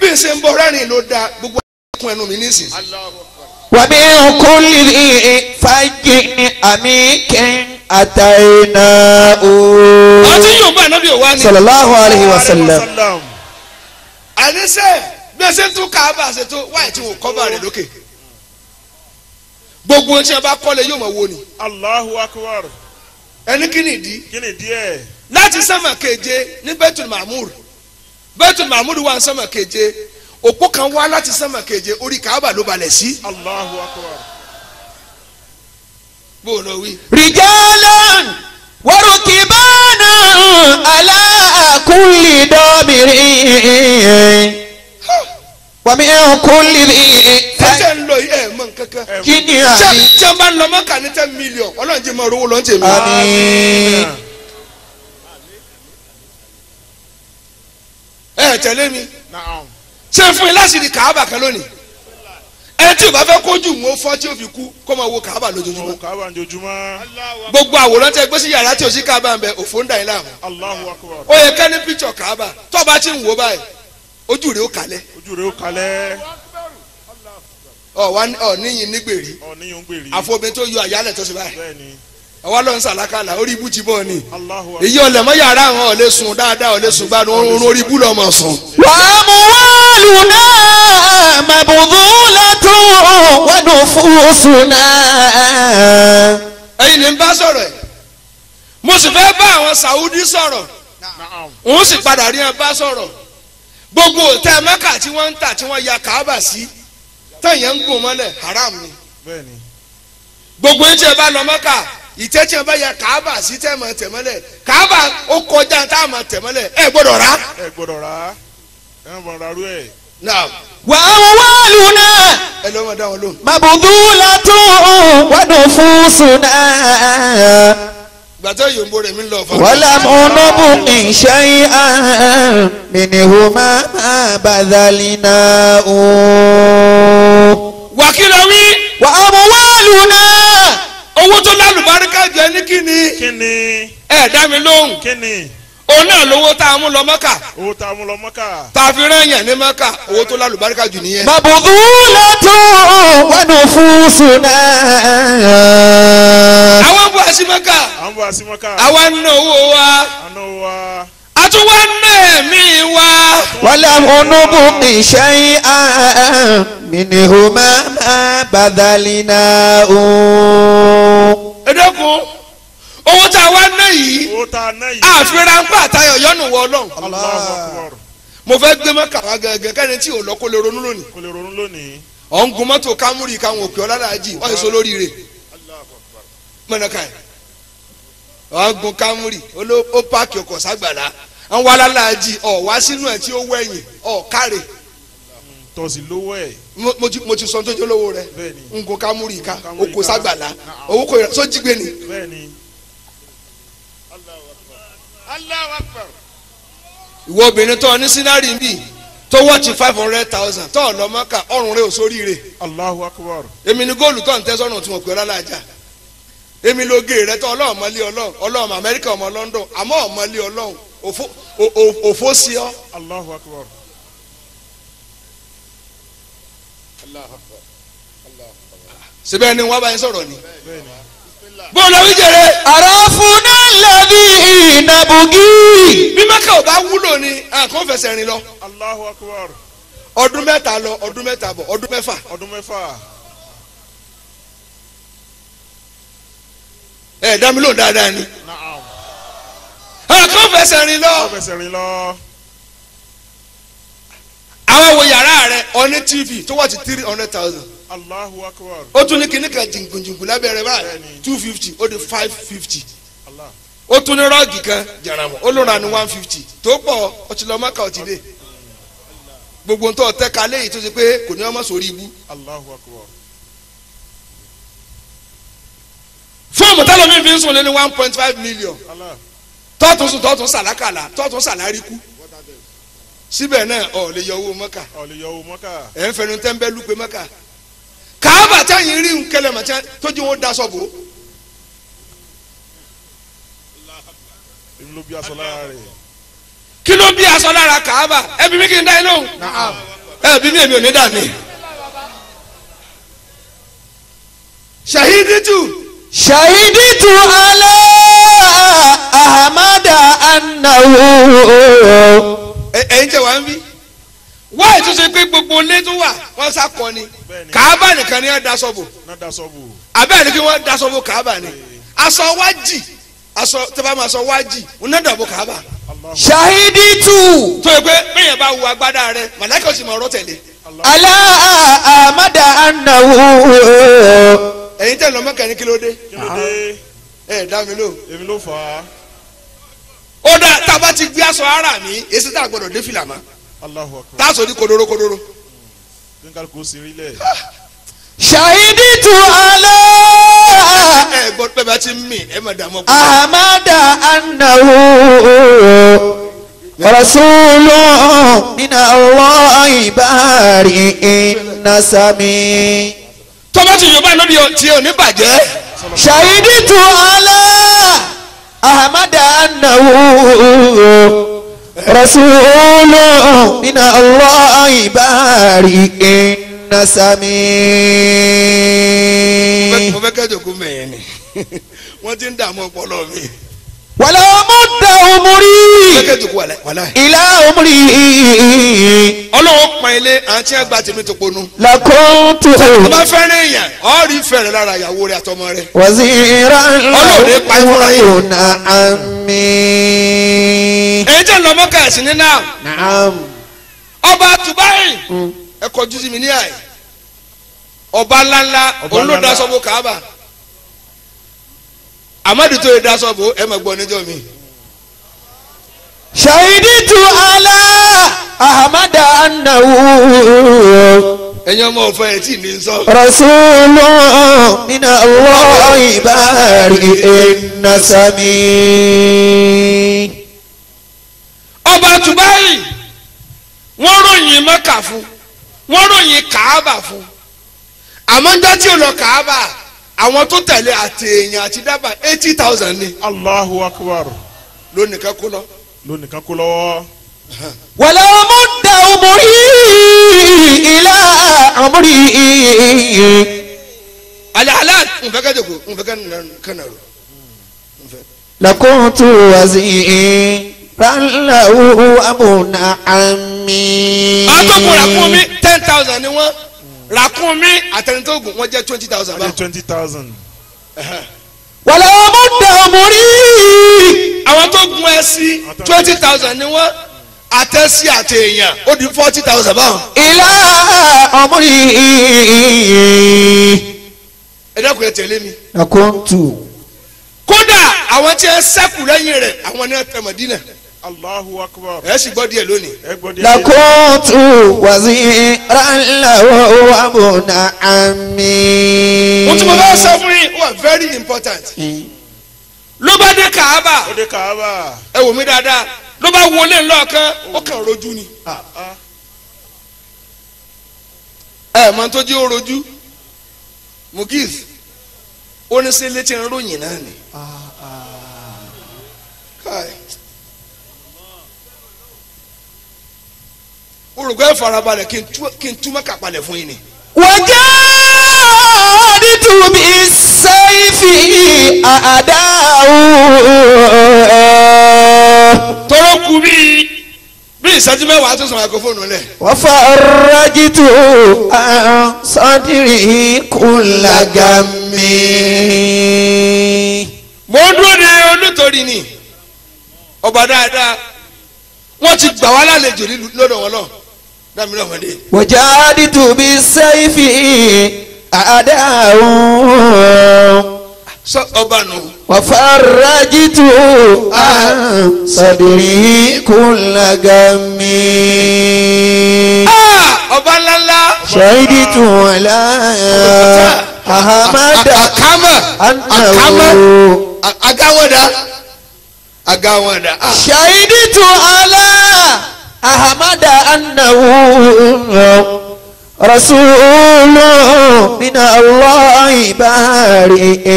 Bí n ṣe ń bọ rẹ́rìn ló da gbogbo ẹkún ẹnu mi nísìn. Wa min kulli fajjin amikin atayna o. Ọtí yóò bá ànábì òwa ni. Sallallahu alayhi wa sallam. Àníṣe bí ẹ ṣe ń tún Kaaba ṣe tó wáyé tí wọn kọ́ bá rẹ̀ lókè. Gbogbo ohun tí wọn bá kọ́lé yóò mọ̀ wo ni. Allahu akbar. Ẹni kí ni ìdí? Kí ni ìdí ẹ̀? Láti sánmà keje ní Baitul Mamur. Baitul Mamur wà sánmà keje. Òpó kan wá láti sánmà keje orí Kaaba ló balẹ̀ sí. Allahu akbar. Bó o lọ wí. Rijalan wa rukbana ala kulli damirin. Wa min kulli Ẹ ń lọ yìí ẹ mọ nǹkankan. Kí ni àmì? Tí a bá ń lọ Mẹ́kà ní 10 million Ọlọ́run jẹ́ máa rówó lọ́n tèmi. Àmín. Ẹ tẹ̀lé mi. Ṣé fún yín láti di Kàábà kan lónìí? Ẹ tí o bá fẹ́ kójú mọ́ fọ́ tí o fi kú kó máa wo Kàábà lójoojúmọ́. Gbogbo àwòrán tẹ gbé sí yàrá tí o sí Kàábà ń bẹ òfò ń dà yín láàmú. Ó yẹ ká ní píkṣọ̀ Kàábà tó bá ti ń wò báyìí ojú rẹ̀ ó kalẹ̀. Ọ níyìn nígbèrè àfọ̀bẹ tó yọ àyálẹ̀ tó ṣe báyìí. Àwa lọ ń sàlákàlà orí ibú ti bọ̀ ni. Èyí ọ̀lẹ̀ mọ́ yàrá àwọn ọ̀lẹ́ sùn dáadáa ọ̀lẹ́ sùn gbádùn oorun orí ibú lọ́mọ sùn. Wa amwaluna mabdhulatun wa nufusuna. Ẹ̀yin ni ń bá sọ̀rọ̀ ẹ̀. Mo sì fẹ́ bá àwọn Saudi sọ̀rọ̀. Òun sì padà rí ẹ bá sọ̀rọ̀. Gbogbo òtẹ́ Mẹ́kà tí wọ́n ń tà tí wọ́n ya Kàábà sí tẹ̀yẹ̀ ń gùn mọ́lẹ̀ haram ni. Gbogbo ẹ̀ tí ẹ bá lọ Mẹ́kà ìtẹ́ tí ẹ bá ya Kàábà sí tẹ́ mọ̀ tẹ̀mọ́lẹ̀ Kàábà ó kọjá tá a mọ̀ tẹ̀mọ́lẹ̀ ẹ gbọ́dọ̀ rà. Ẹ gbọ́dọ̀ rà ẹ mọ̀ rà rú ẹ̀. Wa amwaluna ẹ lọ́ mọ̀ dá wọn lóhùn. mabdhulatun wa nufusuna. Gbàtẹ́ yòǹbo rẹ̀ mi lọ fún mi. Walam nubqi shay'an minhuma ma badhalnahu. Wàkìlọ̀ wí. Wa amwaluna. Owó tó lálùbáríkà jẹ ní kíni. Kíni. Ẹ dá mi lóhùn. Kíni. Òun náà lówó tá a mú lọ Mọ́kà. Owó tá a mú lọ Mọ́kà. Tá a fi rán yàn ní Mọ́kà owó tó lálùbáríkà jù nìyẹn. Mabdhulatun wa nufusuna. Àwọn bọ̀ àti Mọ́kà. Àwọn bọ̀ àti Mọ́kà. Àwa ń ná owó wa. A ná owó wa. A tún wá ná ẹ̀mí wa. Walam nubqi shay'an minhuma ma badhalnahu. Ẹ dẹ́kun owó tá a wá ná yìí àfihàn pa àtayọ̀ yọ̀nù wọ Ọlọ́run. Mo fẹ́ gbé Mọ́kà wá gẹ́gẹ́ kẹ́ni tí ò lọ kó lè ronú lónìí. Kó lè ronú lónìí. Ọ̀ ń gun mọ́tò kámúrì káwọn òkè ọ̀làlàjì wọ́n èso lórí rẹ̀ mọ̀nàkà ẹ̀. Ọ̀ ń gun kámúrì ó páàkì ọkọ̀ ságbàlá ń wá lálàjì ọ̀ wá sínú ẹ̀ tí ó wẹ̀yìn ọ̀ kárẹ̀. Tọ́sí lówó ẹ̀. Mo ti sọ tó jẹ́ lówó rẹ̀ ń gun kámúrì ká oko ságbàlá owó kò yẹ sójúgbé ni. Ìwọ obìnrin tó ní sínárì bíi tó wọ́ọ̀tì 500,000 tó lọ Mọ́kà ọrùn rẹ̀ ò sórí rẹ̀. Allahu Akbar. Èmi ni góòlù tó ń tẹ́ sọ́nà tí wọ́n pè ọ́ lálàájá. Èmi ló gé rẹ tó ọlọ́run mọ́lé ọlọ́run ọlọ́run Amẹ́ríkà ọmọ London àmọ́ ọmọlé ọlọ́run òfó sí ọ. Allahu Akbar. Síbẹ̀ ni wọ́n bá yín sọ̀rọ̀ ni. Bọ́ọ̀lù àwọn ìjẹrẹ. Àràfúnà lẹ́bí ìnàbùgí. Bí Mẹ́kà ò bá wúlò ni àkàn fẹsẹ̀ rìn lọ. Allahu Akbar. Ọdún mẹ́ta lọ ọdún mẹ́ta bọ̀ ọdún mẹ́fà. Ọdún mẹ́fà. Ẹ dá mi lóhùn dáadáa ni. Àkàn fẹsẹ̀ rìn lọ. Àkàn fẹsẹ̀ rìn lọ. Àwọn wo yàrá rẹ ọ ní TV tó wà ti 300,000. Allahu Akbar. Ó tún ní kinní kan jìngùnjìngùn lábẹ́ rẹ̀ báyìí 250 ó di 550. Ó tún ní rọ́ọ̀gì kan jàràmọ́ ó lóra ní 150 tó pọ̀ ó ti lọ Mọ́kà ó ti dé. Gbogbo ntọ́ tẹ́ka léyìí tó ṣe pé kò ní ọmọ sórí ibú. Allahu Akbar. Fóòmù tẹ́lẹ̀ mi fi ń sùn lé ní 1.5 million. Tọ́tún sùn tọ́tún sàlákàlà tọ́tún sàláríkú. Síbẹ̀ náà ọ̀ lè yọ owó Mọ́kà. Ọ̀ lè yọ owó Mọ́kà. Ẹ̀ ń fẹnu tẹ́ńbẹ́lú pé Mọ́kà. Kàábà tẹ́yìn rí nkẹlẹ̀ mọ̀ tójú wọn daṣọ bò. Èmi ló bí aṣọ lára rẹ̀. Kí ló bí aṣọ lára Kàábà? Ẹbí mi kì í dá iná o. Ẹbí mi èmi ò ní dà mí. Ṣahiditu. Ṣahiditu ala Ahmada annahu. Ẹ̀yin tẹ̀ wá ń bí. Wá ìtúnṣe pé gbogbo ilé tó wà wọ́n sá kọ́ ni Kàábà nìkan ni wọ́n daṣọ bò abẹ́ẹ̀ ni kí wọ́n daṣọ bò Kàábà ni aṣọ wájì aṣọ tẹ́fà máa sọ wájì wọn náà dàbò Kàábà. Ṣahiditu. Tó yẹ pé bẹ́ẹ̀ bá wo agbádá rẹ màláíkà sì máa rọ́ tẹ̀lé. Ala Ahmada annahu. Ẹ̀yin tẹ̀ lọ́mọ kẹ́ni kí ló dé. Ẹ dá mi lóhùn. Èmi ló fà á. Ó dá tá a bá ti gbé aṣọ ara mi èsì tá a gbọ́dọ̀ dé fìlà mọ́. Táàsó ní kodoro kodoro. Ṣahiditu ala. Ẹ gbọ́ pé bá ti ń mì ẹ má dààmú. Ahmada annahu. رسول من الله بارئ النسم. Tọ́ba ti Yorùbá náà bí tí ò ní bàjẹ́. شهدت على أحمد أنه رسول من الله بارئ النسم. Mo fẹ́ kẹ́jọ kú mẹ́yẹn ni wọ́n ti ń dààmú ọpọlọ mi. ولو مد عمري Kẹ́jọ kú wàláì. إلى عمري Ọlọ́run pọn ilé àti àgbà tèmi tó ponú. لكنت Tó bá fẹ́ràn èèyàn ọ̀ rí fẹ̀rẹ̀ lára ìyàwó rẹ̀ àtọmọ rẹ̀. وزيرا Ọlọ́run ní pa ìfúnra yín. عمي. Èyí tẹ̀ ń lọ mọ́kà ẹ̀sìn ní náà. نعم. Ọba Tubai ẹ kọjú sí mi ní àyè. Ọba ńláńlá òun ló daṣọ bo Kaaba. Amadu tó yẹ daṣọ bo ẹ máa gbọ́ níjọ́ mi. شهدت على أحمد أنه Ẹ̀yin ọmọ ọ̀fẹ́ ẹ̀ tí ì ní sọ. رسول من الله بارئ النسم. Ọba Tubai wọ́n ròyìn Mẹ́kà fún, wọ́n ròyìn Kaaba fún. Àmọ́ ń dá tí ò lọ Kaaba, àwọn tó tẹ̀lé àti èèyàn àti dábàá 80,000 ni. Allahu akbar. Lónìí kan kó lọ. Lónìí kan kó lọ́wọ́. ولو مد عمري إلى عمري. Alẹ́ nfẹ́ kẹ́ jòkó nfẹ́ kẹ́ kẹ́nà rò. لكنت وزيرا له وابن عمي. Àtọ́kùn ràkúnmí 10,000 ni wọ́n. Ràkúnmí àtẹnitógùn wọ́n jẹ́ 20,000 báwọn. 20,000. ولو مد عمري. Àwọn tó gun ẹṣin 20,000 ni wọ́n. Àtẹ̀sí àti èèyàn ó di 40,000 báwọn. إلى عمري. Ẹ dákun ẹ tẹ̀lé mi. لكنت. Kódà àwọn tí ẹ sẹ́kù lẹ́yìn rẹ̀ àwọn ni ẹ tẹ Mọ̀dínà. Allahu akbar. Ẹ sì gbọ́ díẹ̀ lónìí. Ẹ gbọ́ díẹ̀. لكنت وزيرا له وابن عمي. Mo tún mo fẹ́ sọ fún yín ó wà very important. Ló bá dé Kaaba. Ó dé Kaaba. Ẹ wò mí dáadáa. Ló bá wọlé ńlọ́ọ̀kan ó kàn rojú ni. Ẹ mọ tó jẹ́ ó rojú. Mugis ó ní sí létí ń ròyìn náà ni. Káì. Olùkọ́ ẹ farabalẹ̀ kí n túmọ̀ kàpalẹ̀ fún yín ni. وجاهدت بالسيف أعداء. Tọ́rọ kú bí ìṣẹ́jú mẹ́wàá tó sọ máikrófóònù lẹ̀. وفرجت عن صدره كل غم. Mo ń dúró de olùtorí ni ọba dáadáa wọ́n ti gbà wá lálejò lọ́dọ̀ wọn lọ dámi lọ́mọdé. وجاهدت بالسيف أعداء. Sọ ọba nù. وفرجت عن صدره كل غم. Ọba ńláńlá. شهدت على أحمد Àkámà àkámà أنه agáwọ̀dà agáwọ̀dà. شهدت على أحمد أنه رسول من الله بارئ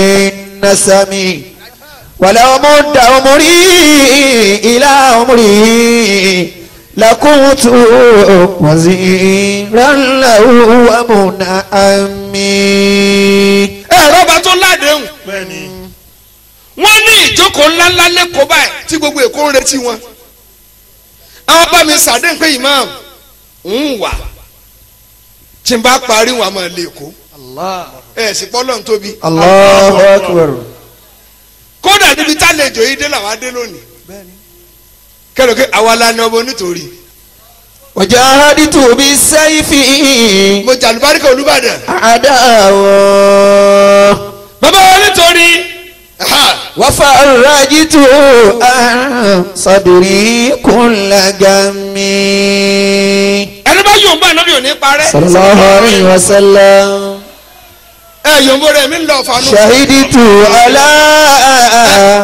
النسم. ولو مد عمري إلى عمري لكنت وزيرا له وابن عمي. Ẹ rọ́bà tó ládéhùn. Bẹ́ẹ̀ni. Wọ́n ní ìjókòó ńláńlá lẹ́kọ̀ọ́ báyìí tí gbogbo Èkó ń retí wọn. Àwọn bá mi sàdéhùn pé imam ń wà tí n bá parí wọn a máa lè kó. Ẹ sì pọ́ lọ́n tóbi. Allahu akbar. Kódà níbi tálejò yìí dé làwọn adé lónìí. Kẹ́lò kí àwa la ní ọmọ nítorí. وجاهدت بالسيف Mo jàlùbáríkà Olúbàdàn. أعداء. Bàbá wa nítorí. وفرجت عن صدري كل غم. Ẹni bá yóò bá ànábì ò ní parẹ́. صلى الله عليه وسلم. Ẹ Yòǹbó rẹ̀ mi ń lọ fanu. Shahiditu ala.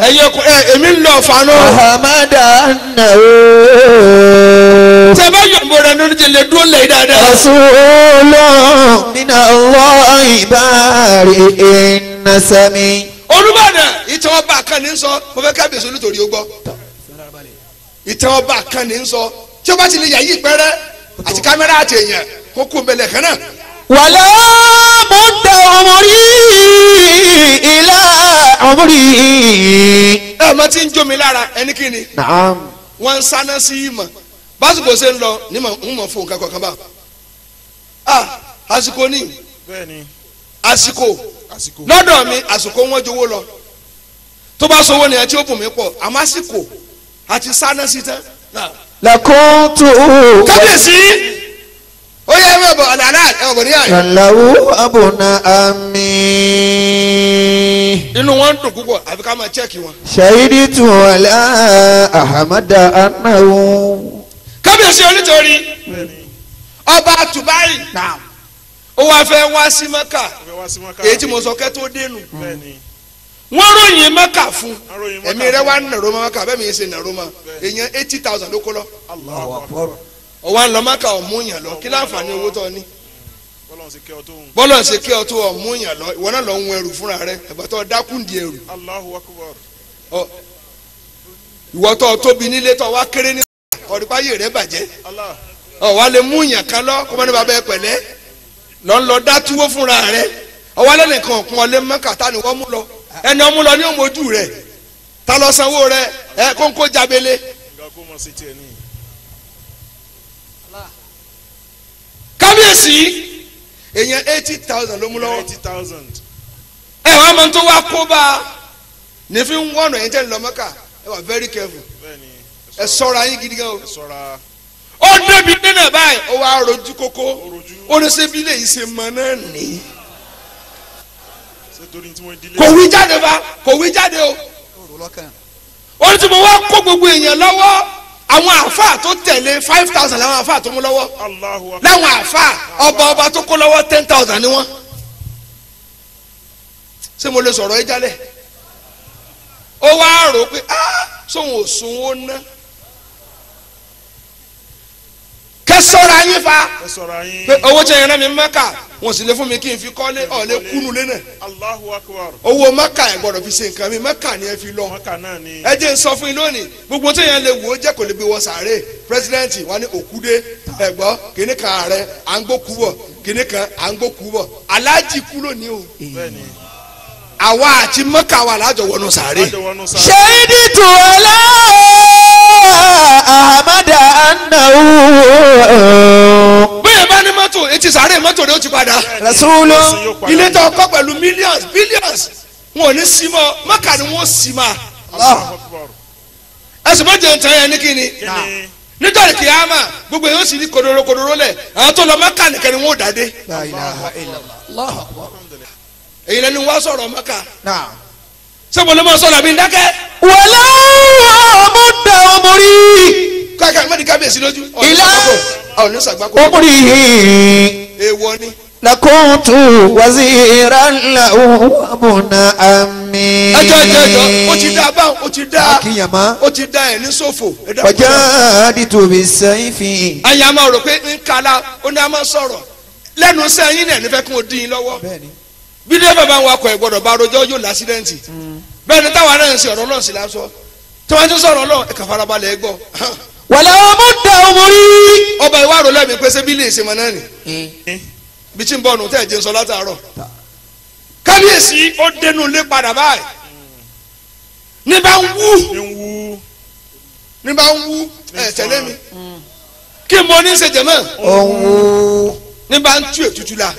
Ẹ̀yin èmi ń lọ fanu. Ahamada annahu. Tẹ bá yòǹbó rẹ̀ nínú jẹlẹ dúró lẹ́yìn dáadáa. Rasulun min Allahi bari'in nasami. Olúbàdàn ìtàn ọba kan ní sọ mo fẹ́ kábíyèsí olùtòrí ó gbọ́. Ìtàn ọba kan ní sọ tí ó bá ti lè yà yí pẹ́rẹ́ àti kámẹ́rà àti èèyàn kó kú mbẹ́lẹ̀ kan náà. Wàlá mudda umri ila umri. Ẹ mọ tí ń jó mi lára ẹni kí ni. Naam. Wọ́n ń sáná sí ìmọ̀ básìkò ṣe ń lọ ní mọ̀ ń mọ̀ fún nǹkan kọ̀ọ̀kan bá. Ah àsìkò ni. Àsìkò lọ́dọ̀ mi àsìkò wọn jowó lọ tó bá sọwọ́ nìyẹn tí ó bùn mí pọ̀ àmọ́ àsìkò àti sáná sí tán. Lakuntu. Kábíyèsí ó yẹ ẹ bọ̀ àlàlà ẹ bọ̀ ní àyè. Kàlàwó abùnà àmì. Inú wọn ń dùn púpọ̀ àfi ká máa chẹ́ẹ̀kì wọn. Ṣahiditu ala ahamada anahu. Kábíyèsí onítorí ọba Tùbáì ó wá fẹ́ wá sí Mẹ́kà èyí tí mo sọ kẹ́ tó dénú wọ́n ròyìn Mẹ́kà fún ẹ̀mí rẹ̀ wá nàró mọ́ Mẹ́kà bẹ́ẹ̀ mi ṣe nàró mọ́ èèyàn 80,000 ló kó lọ ọwọ́ ń lọ Mẹ́kà ọ̀mú yàn lọ kí láǹfààní owó tó ní bọ́lọ̀ ṣe kí ọ tó ọ̀mú yàn lọ ìwọ náà lọ ń ẹrù fúnra rẹ ẹ̀gbà tó dákúndì ẹrù ìwọ tó tóbi nílé tó wá kéré ní ọ̀rípáyé rẹ bàjẹ́ ọ̀ wá lè mú yàn kan lọ kó má ní bàbá ẹ pẹ̀lẹ́ lọ ń lọ dátúwó fúnra rẹ ọwọ́ alẹ́ nìkan ọ̀kun ọlẹ́ Mẹ́kà ta ni wọ́n mú lọ ẹni ọmú lọ ní òmòjú rẹ ta lọ sanwó rẹ ẹ kónkó jábélé. Kábíyèsí èèyàn 80,000 ló mú lọ́wọ́ ẹ wàá mọ tó wá kó bá a ní fi ń wọ̀nà ẹ̀yìn tẹ́ ń lọ Mẹ́kà ẹ wà very careful ẹ ṣọ́ra yín gidi gan o. Ó débi nínú báyìí ó wá rojú kókó ó ní ṣebí lè ṣe mọ náà ní. Kò wí jáde bá kò wí jáde o. Ó ní tí mo wá kó gbogbo èèyàn lọ́wọ́ àwọn àáfàá tó tẹ̀lé 5,000 làwọn àáfàá tó mú lọ́wọ́ láwọn àáfàá ọba ọba tó kó lọ́wọ́ 10,000 ni wọ́n. Ṣé mo lè sọ̀rọ̀ ẹ jálẹ̀? Ó wá rò pé sóun ò sun ó ná. Kẹ ṣọ́ra yín fa pé owó tí ẹ̀yàn náà mi Mẹ́kà wọn sì lè fún mi kí n fi kọ́lé ọ̀ lè kúnú lé náà. Owó Mẹ́kà ẹ̀ gbọ́dọ̀ fi ṣe nǹkan mi Mẹ́kà ni ẹ fi lọ. Ẹ jẹ́ n sọ fún yín lónìí gbogbo tí èèyàn lè wò ó jẹ́ kò lè gbé wọ sàárè pírẹsidẹ́ǹtì wọn ní òkúdé ẹ̀gbọ́ kìíní kan ààrẹ à ń gbókú bọ̀ kìíní kan à ń gbókú bọ̀ aláàjì kú lónìí o. Àwa àti Mẹ́kà wà lájọ wọnú sàárè. Ṣahiditu ala ahamada annahu. Bẹ́ẹ̀ bá ní mọ́tò etí sàárè mọ́tò rẹ̀ ó ti padà. Rasulu. Ilé tó kọ́ pẹ̀lú millions billions wọn ò ní sí mọ́ Mẹ́kà ni wọ́n sì máa. Ẹ̀sùn mọ́jọ ń tàn yẹn ní kíni. Nítorí kìámà gbogbo èèyàn sì ní kodoro kodoro lẹ̀ àwọn tó lọ Mẹ́kà nìkan ni wọ́n ò dá dé. La ilaha illallah. Èyí lẹni wá sọ̀rọ̀ Mẹ́kà. Ṣé mo lè máa sọ̀rọ̀ àbí dákẹ́. Wàlá mudda umri. Káàkiri mẹ́rin kábíyèsí lójú. Ìlà ọ̀ní sàgbákò. Umri. Èèwọ̀ ni. Lakuntu waziran lahu abuna ammi. Ẹjọ́ ẹjọ́ ẹjọ́ ó ti dá báwọn ó ti dá ó ti dá ẹ̀ ní sófò. Wajaditu bisayfi. Àyà máa rò pé ń kala ó ní a máa sọ̀rọ̀ lẹ́nu sẹ́yìn náà nífẹ̀ẹ́ kí wọ́n dín in lọ́wọ́. Bí dé bàbá wa kọ ẹ gbọ́dọ̀ bá rojọ́ yóò lásídẹ́ǹtì bẹ́ẹ̀ ni táwa náà ń ṣe ọ̀rọ̀ Ọlọ́run sí lásọ tí wọ́n ti sọ̀rọ̀ Ọlọ́run ẹ kà farabalẹ̀ ẹ gbọ́. Wàlá mudda umri. Ọba ìwà rò lẹ́mìí pé ṣé bí lè ṣe mọ náà nì bí tí ń bọ̀ nù tẹ́ ẹ̀ jẹ́ ń sọ látàárọ̀. Kábíyèsí ó dénú ilé padà báyìí ní bá ń wú ní bá ń wú ẹ tẹ̀lé mi kí mo ní ṣe jẹ̀mọ́ ní bá ń tú ètùtù la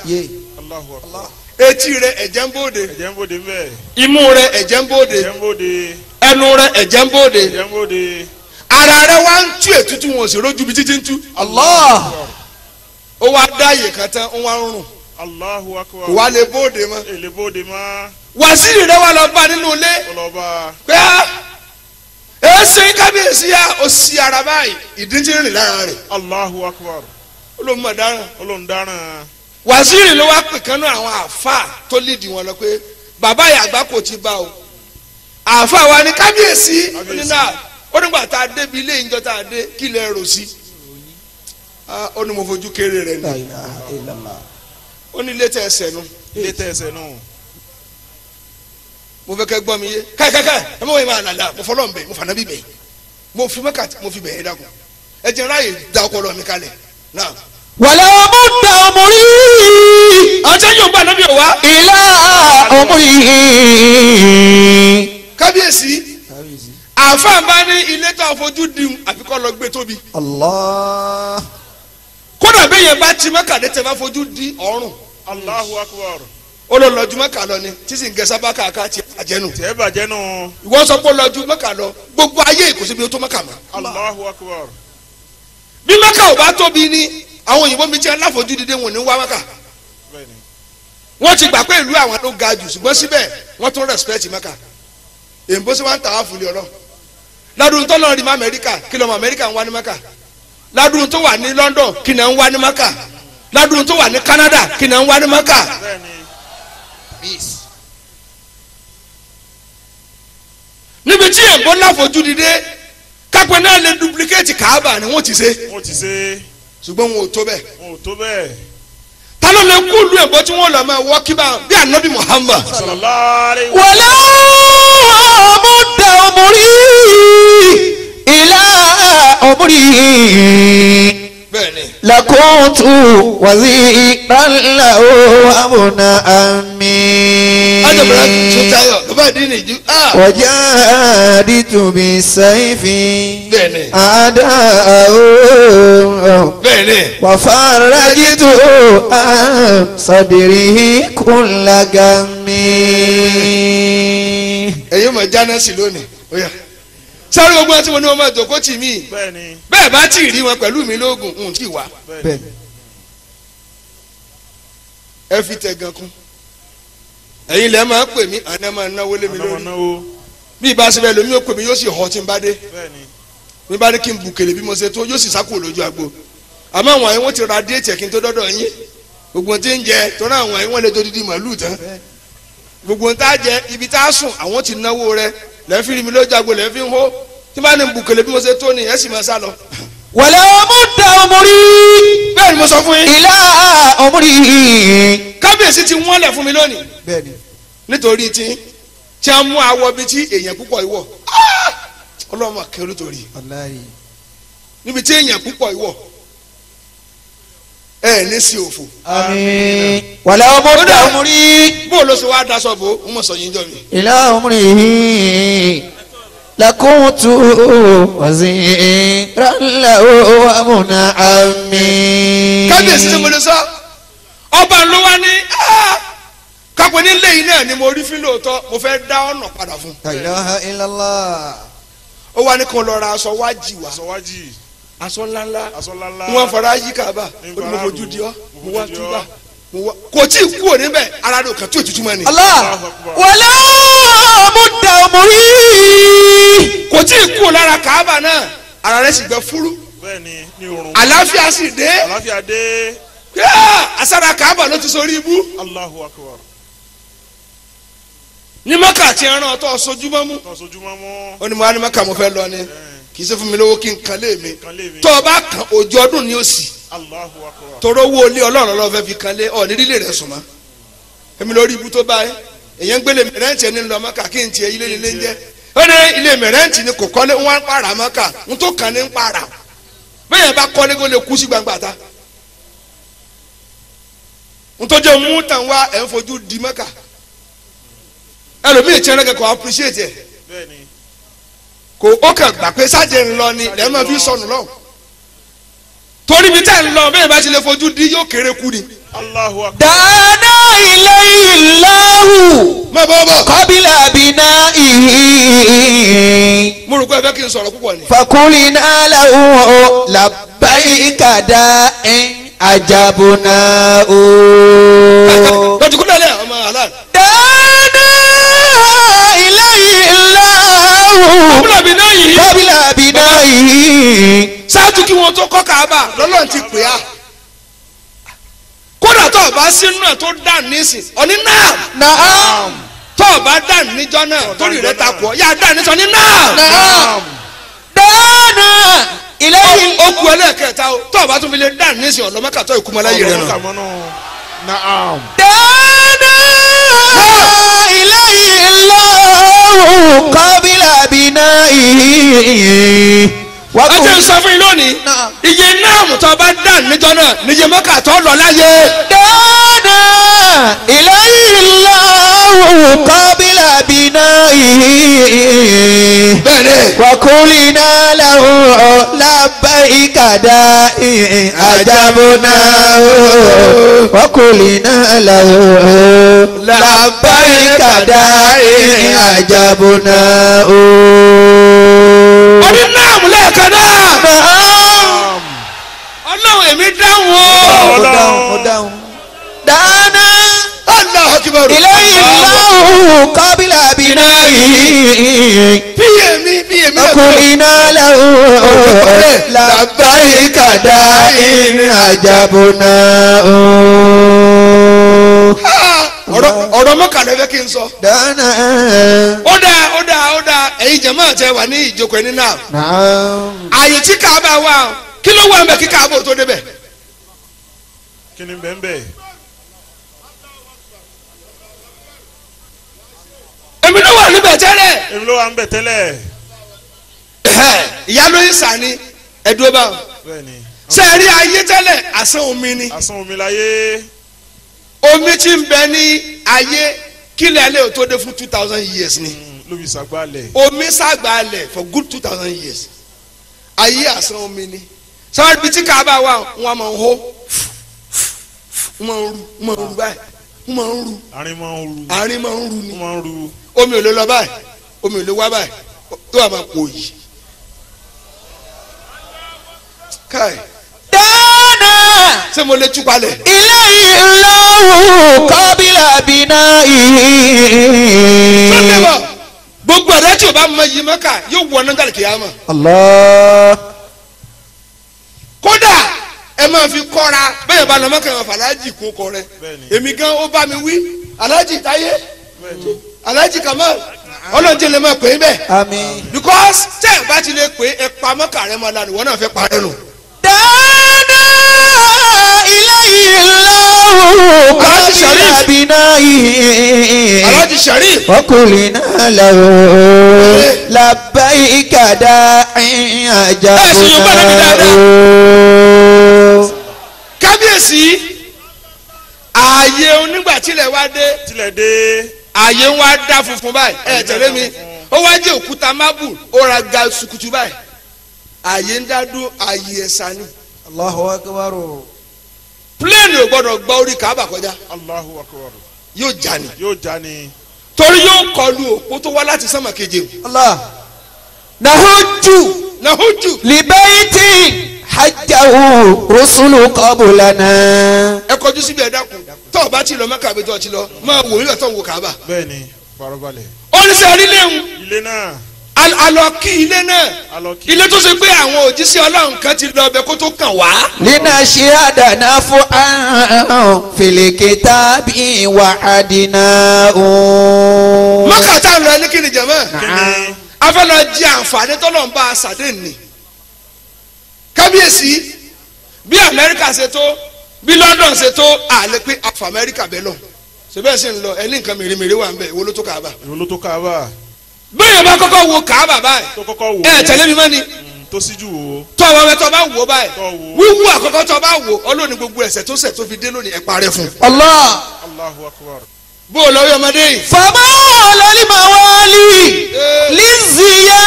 etí rẹ ẹ̀jẹ̀ ń bóde imú rẹ ẹ̀jẹ̀ ń bóde ẹnu rẹ ẹ̀jẹ̀ ń bóde ara rẹ wá ń tú ètùtù wọn ò sì rójú bí títí ń tú. Allah. Ó wá dá àyè kan tán ó wá ń rùn kò wá lè bóde mọ́ wàsíìrì rẹ wá lọ bá nínú ilé pé á èsì kábíyèsí yá ó sì ara báyìí ìdí tí ń rìn lára rẹ̀. Allahu Akbar. Ó ló ń mọ̀ dáràn. Ó ló ń dáràn. Waziri ló wá pè kánú àwọn àáfàá tó lídìí wọn lọ pé bàbá yàgbá kò ti bá o. Àáfàá wa ní kábíyèsí nínú ó nígbà tá a débi ilé ìjọ tá a dé kí lè rò sí. Ó ní mo fojú kéré rẹ ni. Ó ní ilé tẹ ẹsẹ̀ nu. Ilé tẹ ẹsẹ̀ nù. Mo fẹ́ kẹ́ gbọ́ mi yé káyìkáyì ẹ mọ̀ wọ́n yìí máa nàlá mo fọlọ́ bẹ̀ mo fànà bí bẹ̀ mo fi mẹ́ka mo fi bẹ̀ ẹ́ dàkún ẹ jẹ́ ráàyè da ọpọlọ mi kalẹ̀ náà. wàlẹ́ ọmú da ọmọrí. ọjọ́ yóò gbà lóbi òwa. ìlà ọmọrí. kábíyèsí àáfàá bá ní ilé tó àfojú di àfikọ́ lọ gbé tóbi. Allah. Kódà bẹ́ẹ̀ yẹn bá ti mẹ́ka dé tẹ́ bá fojú di ọ̀run. Allahu akbar. Ó lọ lọ́jú mẹ́ka lọ ni tí sì ń gẹ sábà káàká tiẹ̀ bàjẹ́ nù. Tiẹ̀ bàjẹ́ nù. Ìwọ sọ pé lọ́jú mẹ́ka lọ gbogbo ayé kò síbi tó mẹ́ka mọ́. Allahu akbar. Bí mẹ́ka ò bá tóbi ni àwọn òyìnbó mi ti aláfojú dìde wọn ní wá mẹ́ka. Wọ́n ti gbà pé ìlú àwọn ló ga jù ṣùgbọ́n síbẹ̀ wọ́n tún respect mẹ́ka. Èyìnbó sì wá ń tà wá fúli ọlọ́. Ládùn tó lọ rí mọ́ Amẹ́ríkà kí lọ́mọ Amẹ́ríkà ń wá ní mẹ́ka. Ládùn tó wà ní London kí náà ń wá ní mẹ́ka. Ládùn tó wà ní Canada kí náà ń wá ní mẹ́ka. Níbi tí èèbó láfojú dìde kápẹ́ náà lè duplicate Kaaba ni wọ́n ti ṣe. Wọ́n ti ṣe. Ṣùgbọ́n wọn ò tó bẹ́ẹ̀. Wọn ò tó bẹ́ẹ̀. Ta ló lè kú lu èèbó tí wọ́n lọ máa wọ́ kíbà bí Ànábì Muhammad. Wàlẹ́ ọmọdé ọmọrí ìlà ọmọrí. Bẹ́ẹ̀ni. Lakuntu waziran lahu abuna ami. Ajabara Tutayo bàbá ìdí nìjú. Wajaditu bisayfi. Bẹ́ẹ̀ni. Adaahu. Bẹ́ẹ̀ni. Wafarajitu an sadrihi kulla gammi. Ẹ̀yin mọ̀ jáná sí lónìí. Sáré gbogbo àti wọn ni wọn máa jòkó tì mí. Bẹ́ẹ̀ bá tí ì rí wọn pẹ̀lú mi lóògùn ń tí wá. Ẹ fi tẹ̀gàn kún. Ẹ̀yin lẹ́ máa pè mí àná máa náwó lé mi lórí. Bí ìbá ṣe bẹ́ẹ̀ lómi ó pè mí yóò sì họ tí n bá dé. Bí bá ní kí n bùkèlè bí mo ṣe tó yóò sì sákò lójú agbo. Àmọ́ àwọn àyẹ̀wò ti ra déètì kí n tó dọ́dọ̀ yín. Gbogbo tí ń jẹ torí àwọn àyẹ̀wò lè tó dídí màálù tán. Gbogbo tá a jẹ ibi tá a sùn àwọn ti náwó rẹ lẹ́ẹ̀fì rí mi lójú agbo lẹ́ẹ̀fì ń hó. Tí bá ní bùkèlè bí mo ṣe tó ni ẹ sì máa sá lọ. Wàlẹ́ ọmọdé ọmọrí. Bẹ́ẹ̀ ni mo sọ fún yín. Ìlà ọmọrí. Kábíyèsí ti wọ́n lẹ̀ fún mi lónìí. Bẹ́ẹ̀ni. Nítorí tí a mú awọ bíi tí èèyàn púpọ̀ ìwọ̀. Ọlọ́mọ kẹrù torí. Níbi tí èèyàn púpọ̀ ìwọ̀. Ẹ ní sí òfò. Àmín. Wàlẹ́ ọmọdé ọmọrí. Bó ló ṣe wá daṣọ bò ó mọ̀ sọ yín jọ mi. Ìlà ọmọrí. Lakuntu waziran lahu abuna ami. Kábíyèsí tí mo lè sọ ọba ló wá ní kápẹ́ nílé yìí náà ni mo rí fín lóòótọ́ mo fẹ́ dá ọ̀nà padà fún. La ilaha illallah. Ó wá ní kó lọ ra aṣọ wájì wá. Aṣọ wájì. Aṣọ ńláńlá. Aṣọ ńláńlá. Wọ́n fara yí kaba ó ní mo fojú di ọ́ mo wá túbà mo wá kò tí ì kú òní bẹ́ẹ̀ ara rẹ̀ kàn tí òtútù mọ́ ni. Allah wàlẹ́ ọmọdé ọmọrí. Kò tí ì kú lára Kaaba náà ara rẹ̀ sì gbẹ fúrú. Bẹ́ẹ̀ni ní orun. Àlàáfíà sì dé. Àlàáfíà dé. Asara Kaaba ló ti sórí ibú. Allahu akbar. Ní Mẹ́kà tí ẹran ọtọ sojúmọ́ mú. Tọ́ sojúmọ́ mú. Ó ní mo wá ní Mẹ́kà mo fẹ́ lọ ni kì í ṣe fún mi lówó kí n kan lé mi. Tó o bá kan òjò ọdún ni ó sì. Allahu akbar. Tọrọ owó ilé Ọlọ́run lọ́wọ́ fẹ́ fi kan lé ọ̀ nídìílé rẹ̀ sùn mọ́. Èmi lórí ibú tó báyìí. Èyàn ń gbélé mẹrẹ́ǹtì ẹni lọ Mẹ́kà kí n tiẹ̀ ilé nílé ń jẹ́. Ó ní ilé mẹrẹ́ǹtì ni kò kọ́lé wọn ń para Mẹ́kà ń tó kàn ní ń para. Bẹ́ẹ̀ bá kọ́lé kó lè kú sí gbangba ta. Ntọ́jú mú tàn wá ẹ̀ ń fojú di Mẹ́kà. Ẹlòmíì tí ẹnìkan kò appreciate ẹ̀. Kò ó kàn gbà pé sájẹ̀ ń lọ ni lẹ́ẹ̀ máa fi sọnù lọ. Torí mi tẹ́ ń lọ bẹ́ẹ̀ bá ti lè fojú di yóò kéré kú ni. Allahu akbar. Dáná ilé ìlàhù. Má bọ́ bọ̀. Kọ́bílà bìnà ìhì. Mo rò pé ẹ fẹ́ kí n sọ̀rọ̀ púpọ̀ ni. Fakulina lahu labbaika da'in ajabuna o. Lọ́jọ́ kúlẹ̀ lẹ́ ọmọ àlá. Dáná ilé ìlàhù. Kọ́bílà bìnà ìhì. Kọ́bílà bìnà ìhì. Ṣáájú kí wọ́n tó kọ́ Kaaba lọ́lọ́run ti pè á. Kódà tó o bá sínú ẹ̀ tó dà nísìn ọ̀ní náà. Naam. Tó o bá dà níjọ́ náà torí rẹ̀ ta kù ọ́ yá dà níjọ́ ní náà. Naam. Dáná ilé yìí. Ó kú ẹlẹ́ẹ̀kẹta o tó o bá tún fi lè dà nísìn ọ̀lọ́mọ́kàtọ́ ìkúmọ́láyé rẹ̀ nù. Naam. Dáná ilé yìí lọ́wọ́ kọ́bílà bínà yìí. Wọ́n ti ń sọ fún yín lónìí. Iye náà tó bá dà níjọ́ náà níye mọ́kàtọ́ lọ láyé. Dáná ilé yìí lọ́wọ́ kọ́bílà bínà yìí. Bẹ́ẹ̀ni. وقلنا له لبيك داعي أجبناه وقلنا له لبيك داعي أجبناه. Ọdún náà mú lẹ́ẹ̀kan náà. Ọlọ́run èmi dáhùn o. Ó dáhùn. Dáná. Allahu Akbar. إليه الله قبل بنائه. Bí èmi bí èmi. وقلنا له لبيك داعي أجبناه. Ọ̀rọ̀ mọ́kànlá fẹ́ kí n sọ. Dáná. Ó dáa ó dáa ó dáa ẹ̀yin jẹ̀mọ́ àti ẹ̀wà ní ìjókòó ẹni náà. Àyè tí Káàbà wà kí ló wà ń bẹ̀ kí Káàbà ò tó débẹ̀? Kí ni bẹ́ẹ̀ bẹ́ẹ̀? Èmi ló wà níbẹ̀ tẹ́lẹ̀. Èmi ló wà níbẹ̀ tẹ́lẹ̀. Ìyá ló ń sà ní ẹ̀dúró bá. Bẹ́ẹ̀ni. Ṣé ẹ rí ayé tẹ́lẹ̀ àsán omi ni. Àsán omi láyé. Omi tí ń bẹ ní ayé kílẹ̀ alẹ́ ò tó dé fún 2000 years ni. Lómi sàgbàlẹ̀. Omi sàgbàlẹ̀ for good 2000 years. Ayé àsán omi ni. Sọ́wọ́n ibi tí Káàbà wà wọ́n máa ń hó. Wọ́n máa ń ru wọ́n máa ń ru báyìí. Wọ́n máa ń ru. Àárín máa ń ru. Àárín máa ń ru ni. Wọ́n máa ń ru. Omi ò lè lọ báyìí omi ò lè wá báyìí tó wà máa pò yìí. Káì. Dáná. Ṣé mo lè tú palẹ̀? Ilé ìlọ́wù kọ́bílà bínà yìí. Sọ́dẹ̀ bọ̀ gbogbo ẹ̀rẹ́ tí o bá mọ yìí mọ́kà yóò wọ ọ́nà gàlì kìyàmọ̀. Allah. Kódà ẹ máa fi kọ́ra bẹ́ẹ̀ bá lọ mọ́kà ìwọ̀n fàlájì kún kọ rẹ. Èmi gan ó bá mi wí Alhaji Táyé Alhaji Kamal ọlọ́njẹ́ lè máa pè é bẹ́ẹ̀. Àmín. Because tẹ́ ẹ bá ti lè pè é ẹ pa mọ́kà rẹ mọ́ lánàá ìwọ náà fẹ́ parẹ́ nù. Dáná ilé ìlọ́wù kọ́bílà bínà yìí. Alhaji Sharif. وقلنا له لبيك داعي أجبناه. Kábíyèsí ààyè onígbà tílẹ̀ wá dé. Tílẹ̀ dé. Ààyè wa dá funfun báyìí ẹ tẹ̀lé mi ó wá jẹ́ òkúta mábù ó ra ga sukutu báyìí ààyè ń dá dúró ààyè ẹ̀sà ni. Allahu akbar. Pílẹ̀nì ò gbọ́dọ̀ gba orí Káàbà kọjá. Allahu akbar. Yóò já ni. Yóò já ni. Torí yóò kọlu òpó tó wá láti sánmà keje. Allah. Nahuju. Nahuju. Libayti hajjahu rusulu qablana. Ẹ kọjú síbi ẹ dákun tó o bá ti lọ Mẹ́kà bí tó o ti lọ máa wò nígbà tó ń wo Káàbà. Bẹ́ẹ̀ni farabalẹ̀. Oníṣẹ́ orílẹ̀ ń. Ilé náà. Alọ kí ilé náà. Ilé tó ṣe pé àwọn òjíṣẹ́ Ọlọ́run kan ti lọ ọbẹ̀ kó tó kàn wá. Lina ṣe àdànà fún àrùn fìlìkìtà bí wà á dínà òun. Mẹ́kà tá a lọ ní kíni jẹ̀mọ́. A fẹ́ lọ jẹ àǹfààní tọ́lọ̀ ń bá a sàdé nì. Kábíyèsí bí Amẹ́ríkà ṣe tó bí London ṣe tó àlẹ́ pé àfọ Amẹ́ríkà bẹ́ẹ̀ lọ. Ṣé bẹ́ẹ̀ sì ń lọ ẹni nǹkan mèremère wà ń bẹ̀ ìwo ló tó Káàbà. Ìwo ló tó Káàbà. Bẹ́ẹ̀ bá kọ́kọ́ wo Káàbà báyìí. Tó kọ́kọ́ wò. Ẹ tẹ̀lé mi mọ́ ni. Tó síjú wò. Tọ́ ọ bá tọ́ bá wò báyìí. Wíwú àkọ́kọ́ tọ́ bá wò ọlọ́ni gbogbo ẹ̀ṣẹ̀ tó ṣẹ̀ tó fi dé lónìí ẹ̀ parẹ́ fún. Allah. Allahu akbar. Bó o lọ rí ọmọdé yìí. Fama lórí màwálì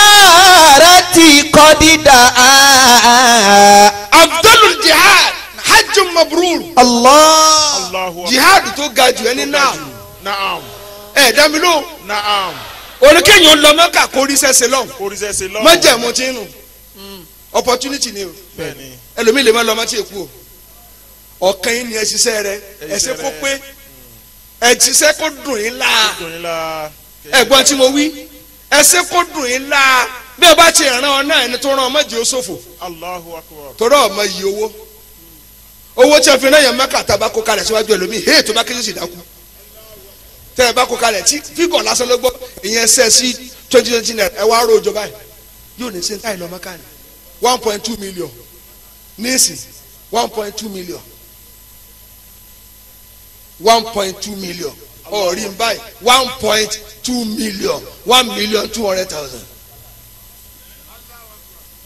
liziyarati kọ́dídà. Abdul jihad hajj mabrur. Allah. Jihad tó ga jù ẹni náà. Naam. Ẹ dá mi lóhùn. Naam. Oníkéyàn lọ Mẹ́kà kó rí sẹ́sẹ̀ lọ́hùn. Kó rí sẹ́sẹ̀ lọ́hùn. Mọ́jẹ̀mú tí ń nù. Opportunity ni o. Bẹ́ẹ̀ni. Ẹlòmíì lè má lọ ọmọ tí èkú o. Ọ̀kan yín ni ẹ ṣiṣẹ́ rẹ ẹ ṣe kó pé ẹ ṣiṣẹ́ kó dùn yín láà. Ẹ̀gbọ́n tí mo wí ẹ ṣe kó dùn yín láà bí ẹ bá ti ràn ọ náà ẹni tó ràn ọ má jẹ́ ó ṣòfò. Allahu akbar. Torí ọmọ yìí owó. Owó tí a fi náà yàn Mẹ́kà tá a bá kó kalẹ̀ síwájú ẹlòmíì hey tó bá kéjì sì dákú. Tẹ́ ẹ bá kó kalẹ̀ tí fígọ̀ lásán ló gbọ́ ìyẹn ṣẹ́ sí 2020 naira ẹ wá ró ìjọba yìí. Yóò ní sẹ́ńtà ìlọ Mẹ́kà ni 1.2 million níìsín 1.2 million 1.2 million ọ̀rí ń báyìí 1.2 million 1,200,000.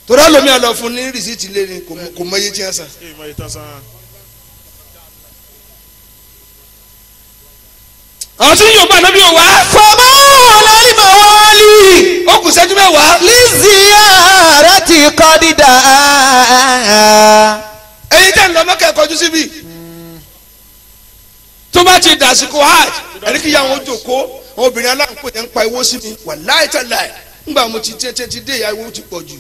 Torí ẹlòmíì àlọ́ fún ní rìsíìtì lé ní kò mọ iye tí wọ́n san. Àwọn tí yóò bá ànábì ò wá. Fọmọ́ lálìmọ̀ wọ́ọ́lì. Ó kù ṣẹ́jú mẹ́wàá. Liziyarati kọ́dídà. Ẹ̀yin tẹ́ ń lọ Mẹ́kà kọjú síbí. Tó bá ti dàsìkò hajj ẹni kí yàwọn jòkó àwọn obìnrin aláǹkó yẹn ń pa owó sí mi wàláì tàláì ńgbà mo ti tẹ́ ti dé ìyá ìwọ ti pọ̀ jù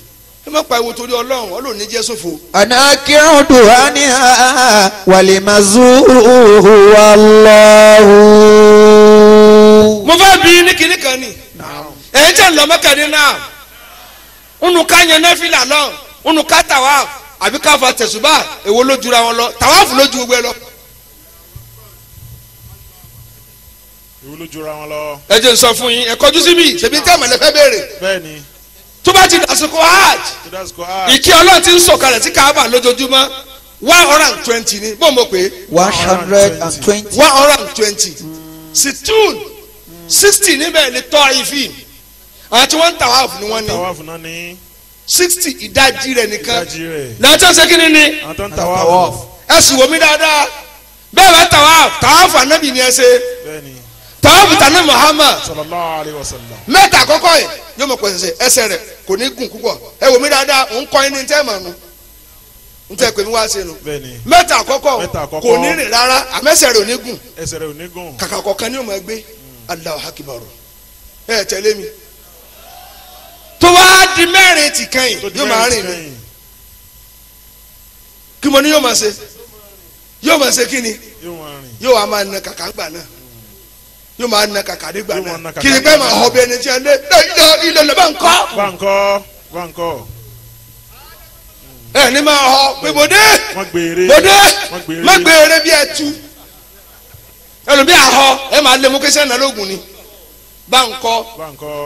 ẹ má pa ìwọ torí Ọlọ́run Ọlọ́run ní jẹ́ sófo. Anakiru aniha walimazuru wallahu. Mo fẹ́ bí ní kinní kan ni ẹ̀yin tẹ́ ń lọ Mẹ́kà ní náà ńnu ká yẹn náfìlà lọ ńnu ká tàwa àbí ká fa tẹ̀sùbà èwo ló jura wọn lọ tàwáfù ló ju gbogbo ẹ lọ. Ẹ jẹ́ n sọ fún yín ẹ kọjú sí mi ṣèbí tẹ́ mọ̀lẹ́ fẹ́ béèrè. Bẹ́ẹ̀ni. Tó bá ti dàsìkò hajj ìkí Ọlọ́run ti ń sọ̀kalẹ̀ sí Kaaba lójoojúmọ́ 120 ni bó mo pè é. 120. 120 situn 60 níbẹ̀ ni tọ́ ìfín àwọn tí wọ́n ń tàwáàfù ni wọ́n ní 60 ìdajì rẹ̀ nìkan lẹ́tọ́ ṣe kí ni ni ẹ sì wò mí dáadáa bẹ́ẹ̀ bá tàwáàfù tàwáàfù ànábì ni ẹ ṣe tàwáàfù tàní Muhammad mẹ́ta àkọ́kọ́ yìí yóò mọ̀ pẹ̀sẹ̀ ẹsẹ̀ rẹ̀ kò ní gùn púpọ̀ ẹ wò mí dáadáa ń kọ́ ẹni tẹ́ mọ̀ nu ń tẹ́ pé mi wá ṣe nu mẹ́ta àkọ́kọ́ kò ní rìn rárá àmẹ́sẹ̀ rẹ̀ ò ní gùn kàkà kọ̀ọ̀kan ni yóò máa gbé Allahu Akbar ẹ tẹ̀lé mi tó wá di mẹ́rin tì kẹ́yìn yóò máa rìn ní kí mo ní yóò máa ṣe yóò máa ṣe kí ni yóò wá máa na kàkà ńgbà náà yóò máa na kàkà nígbà náà kí ni pé máa họ bí ẹni tí ẹ lé ilé lè bá ń kọ́. Bá ń kọ́. Ẹ ní máa họ pé bòdé bòdé má gbére bí ẹ tú ẹlòmí àhọ ẹ máa lé mú kí sẹ́nà lóògùn ni bá ń kọ́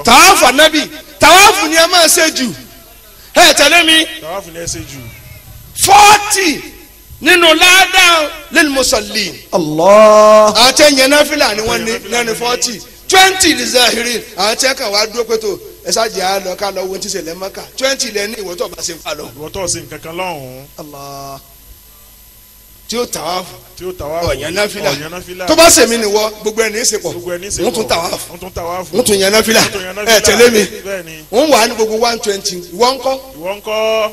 tàwáfù ànábì tàwáfù ni ẹ máa ṣe jù ẹ tẹ̀lé mi tàwáfù ni ẹ ṣe jù 40 nínú ládàá lil musallin. Allah. Àti ẹ̀yẹ náfìlà ni wọ́n ní nínú 40 20 lè zahirin àti ẹ̀ka wàá dúró pé tó ẹ ṣáàjì á lọ ká lọ wo ti ṣẹlẹ̀ Mẹ́kà 20 lẹ ní ìwọ́tọ̀ bá ṣe ń fa lọ. Ìwọ́tọ̀ ṣe nǹkan kan lọ́hùn-ún. Allah. Tí ó tàwáfù ọ̀yàn náfìlà tó bá sèmi ni wọ gbogbo ẹni ṣe pọ̀ ń tún tàwáfù ń tún yàn náfìlà ẹ tẹ̀lé mi ń wà ní gbogbo 120 ìwọ ńkọ́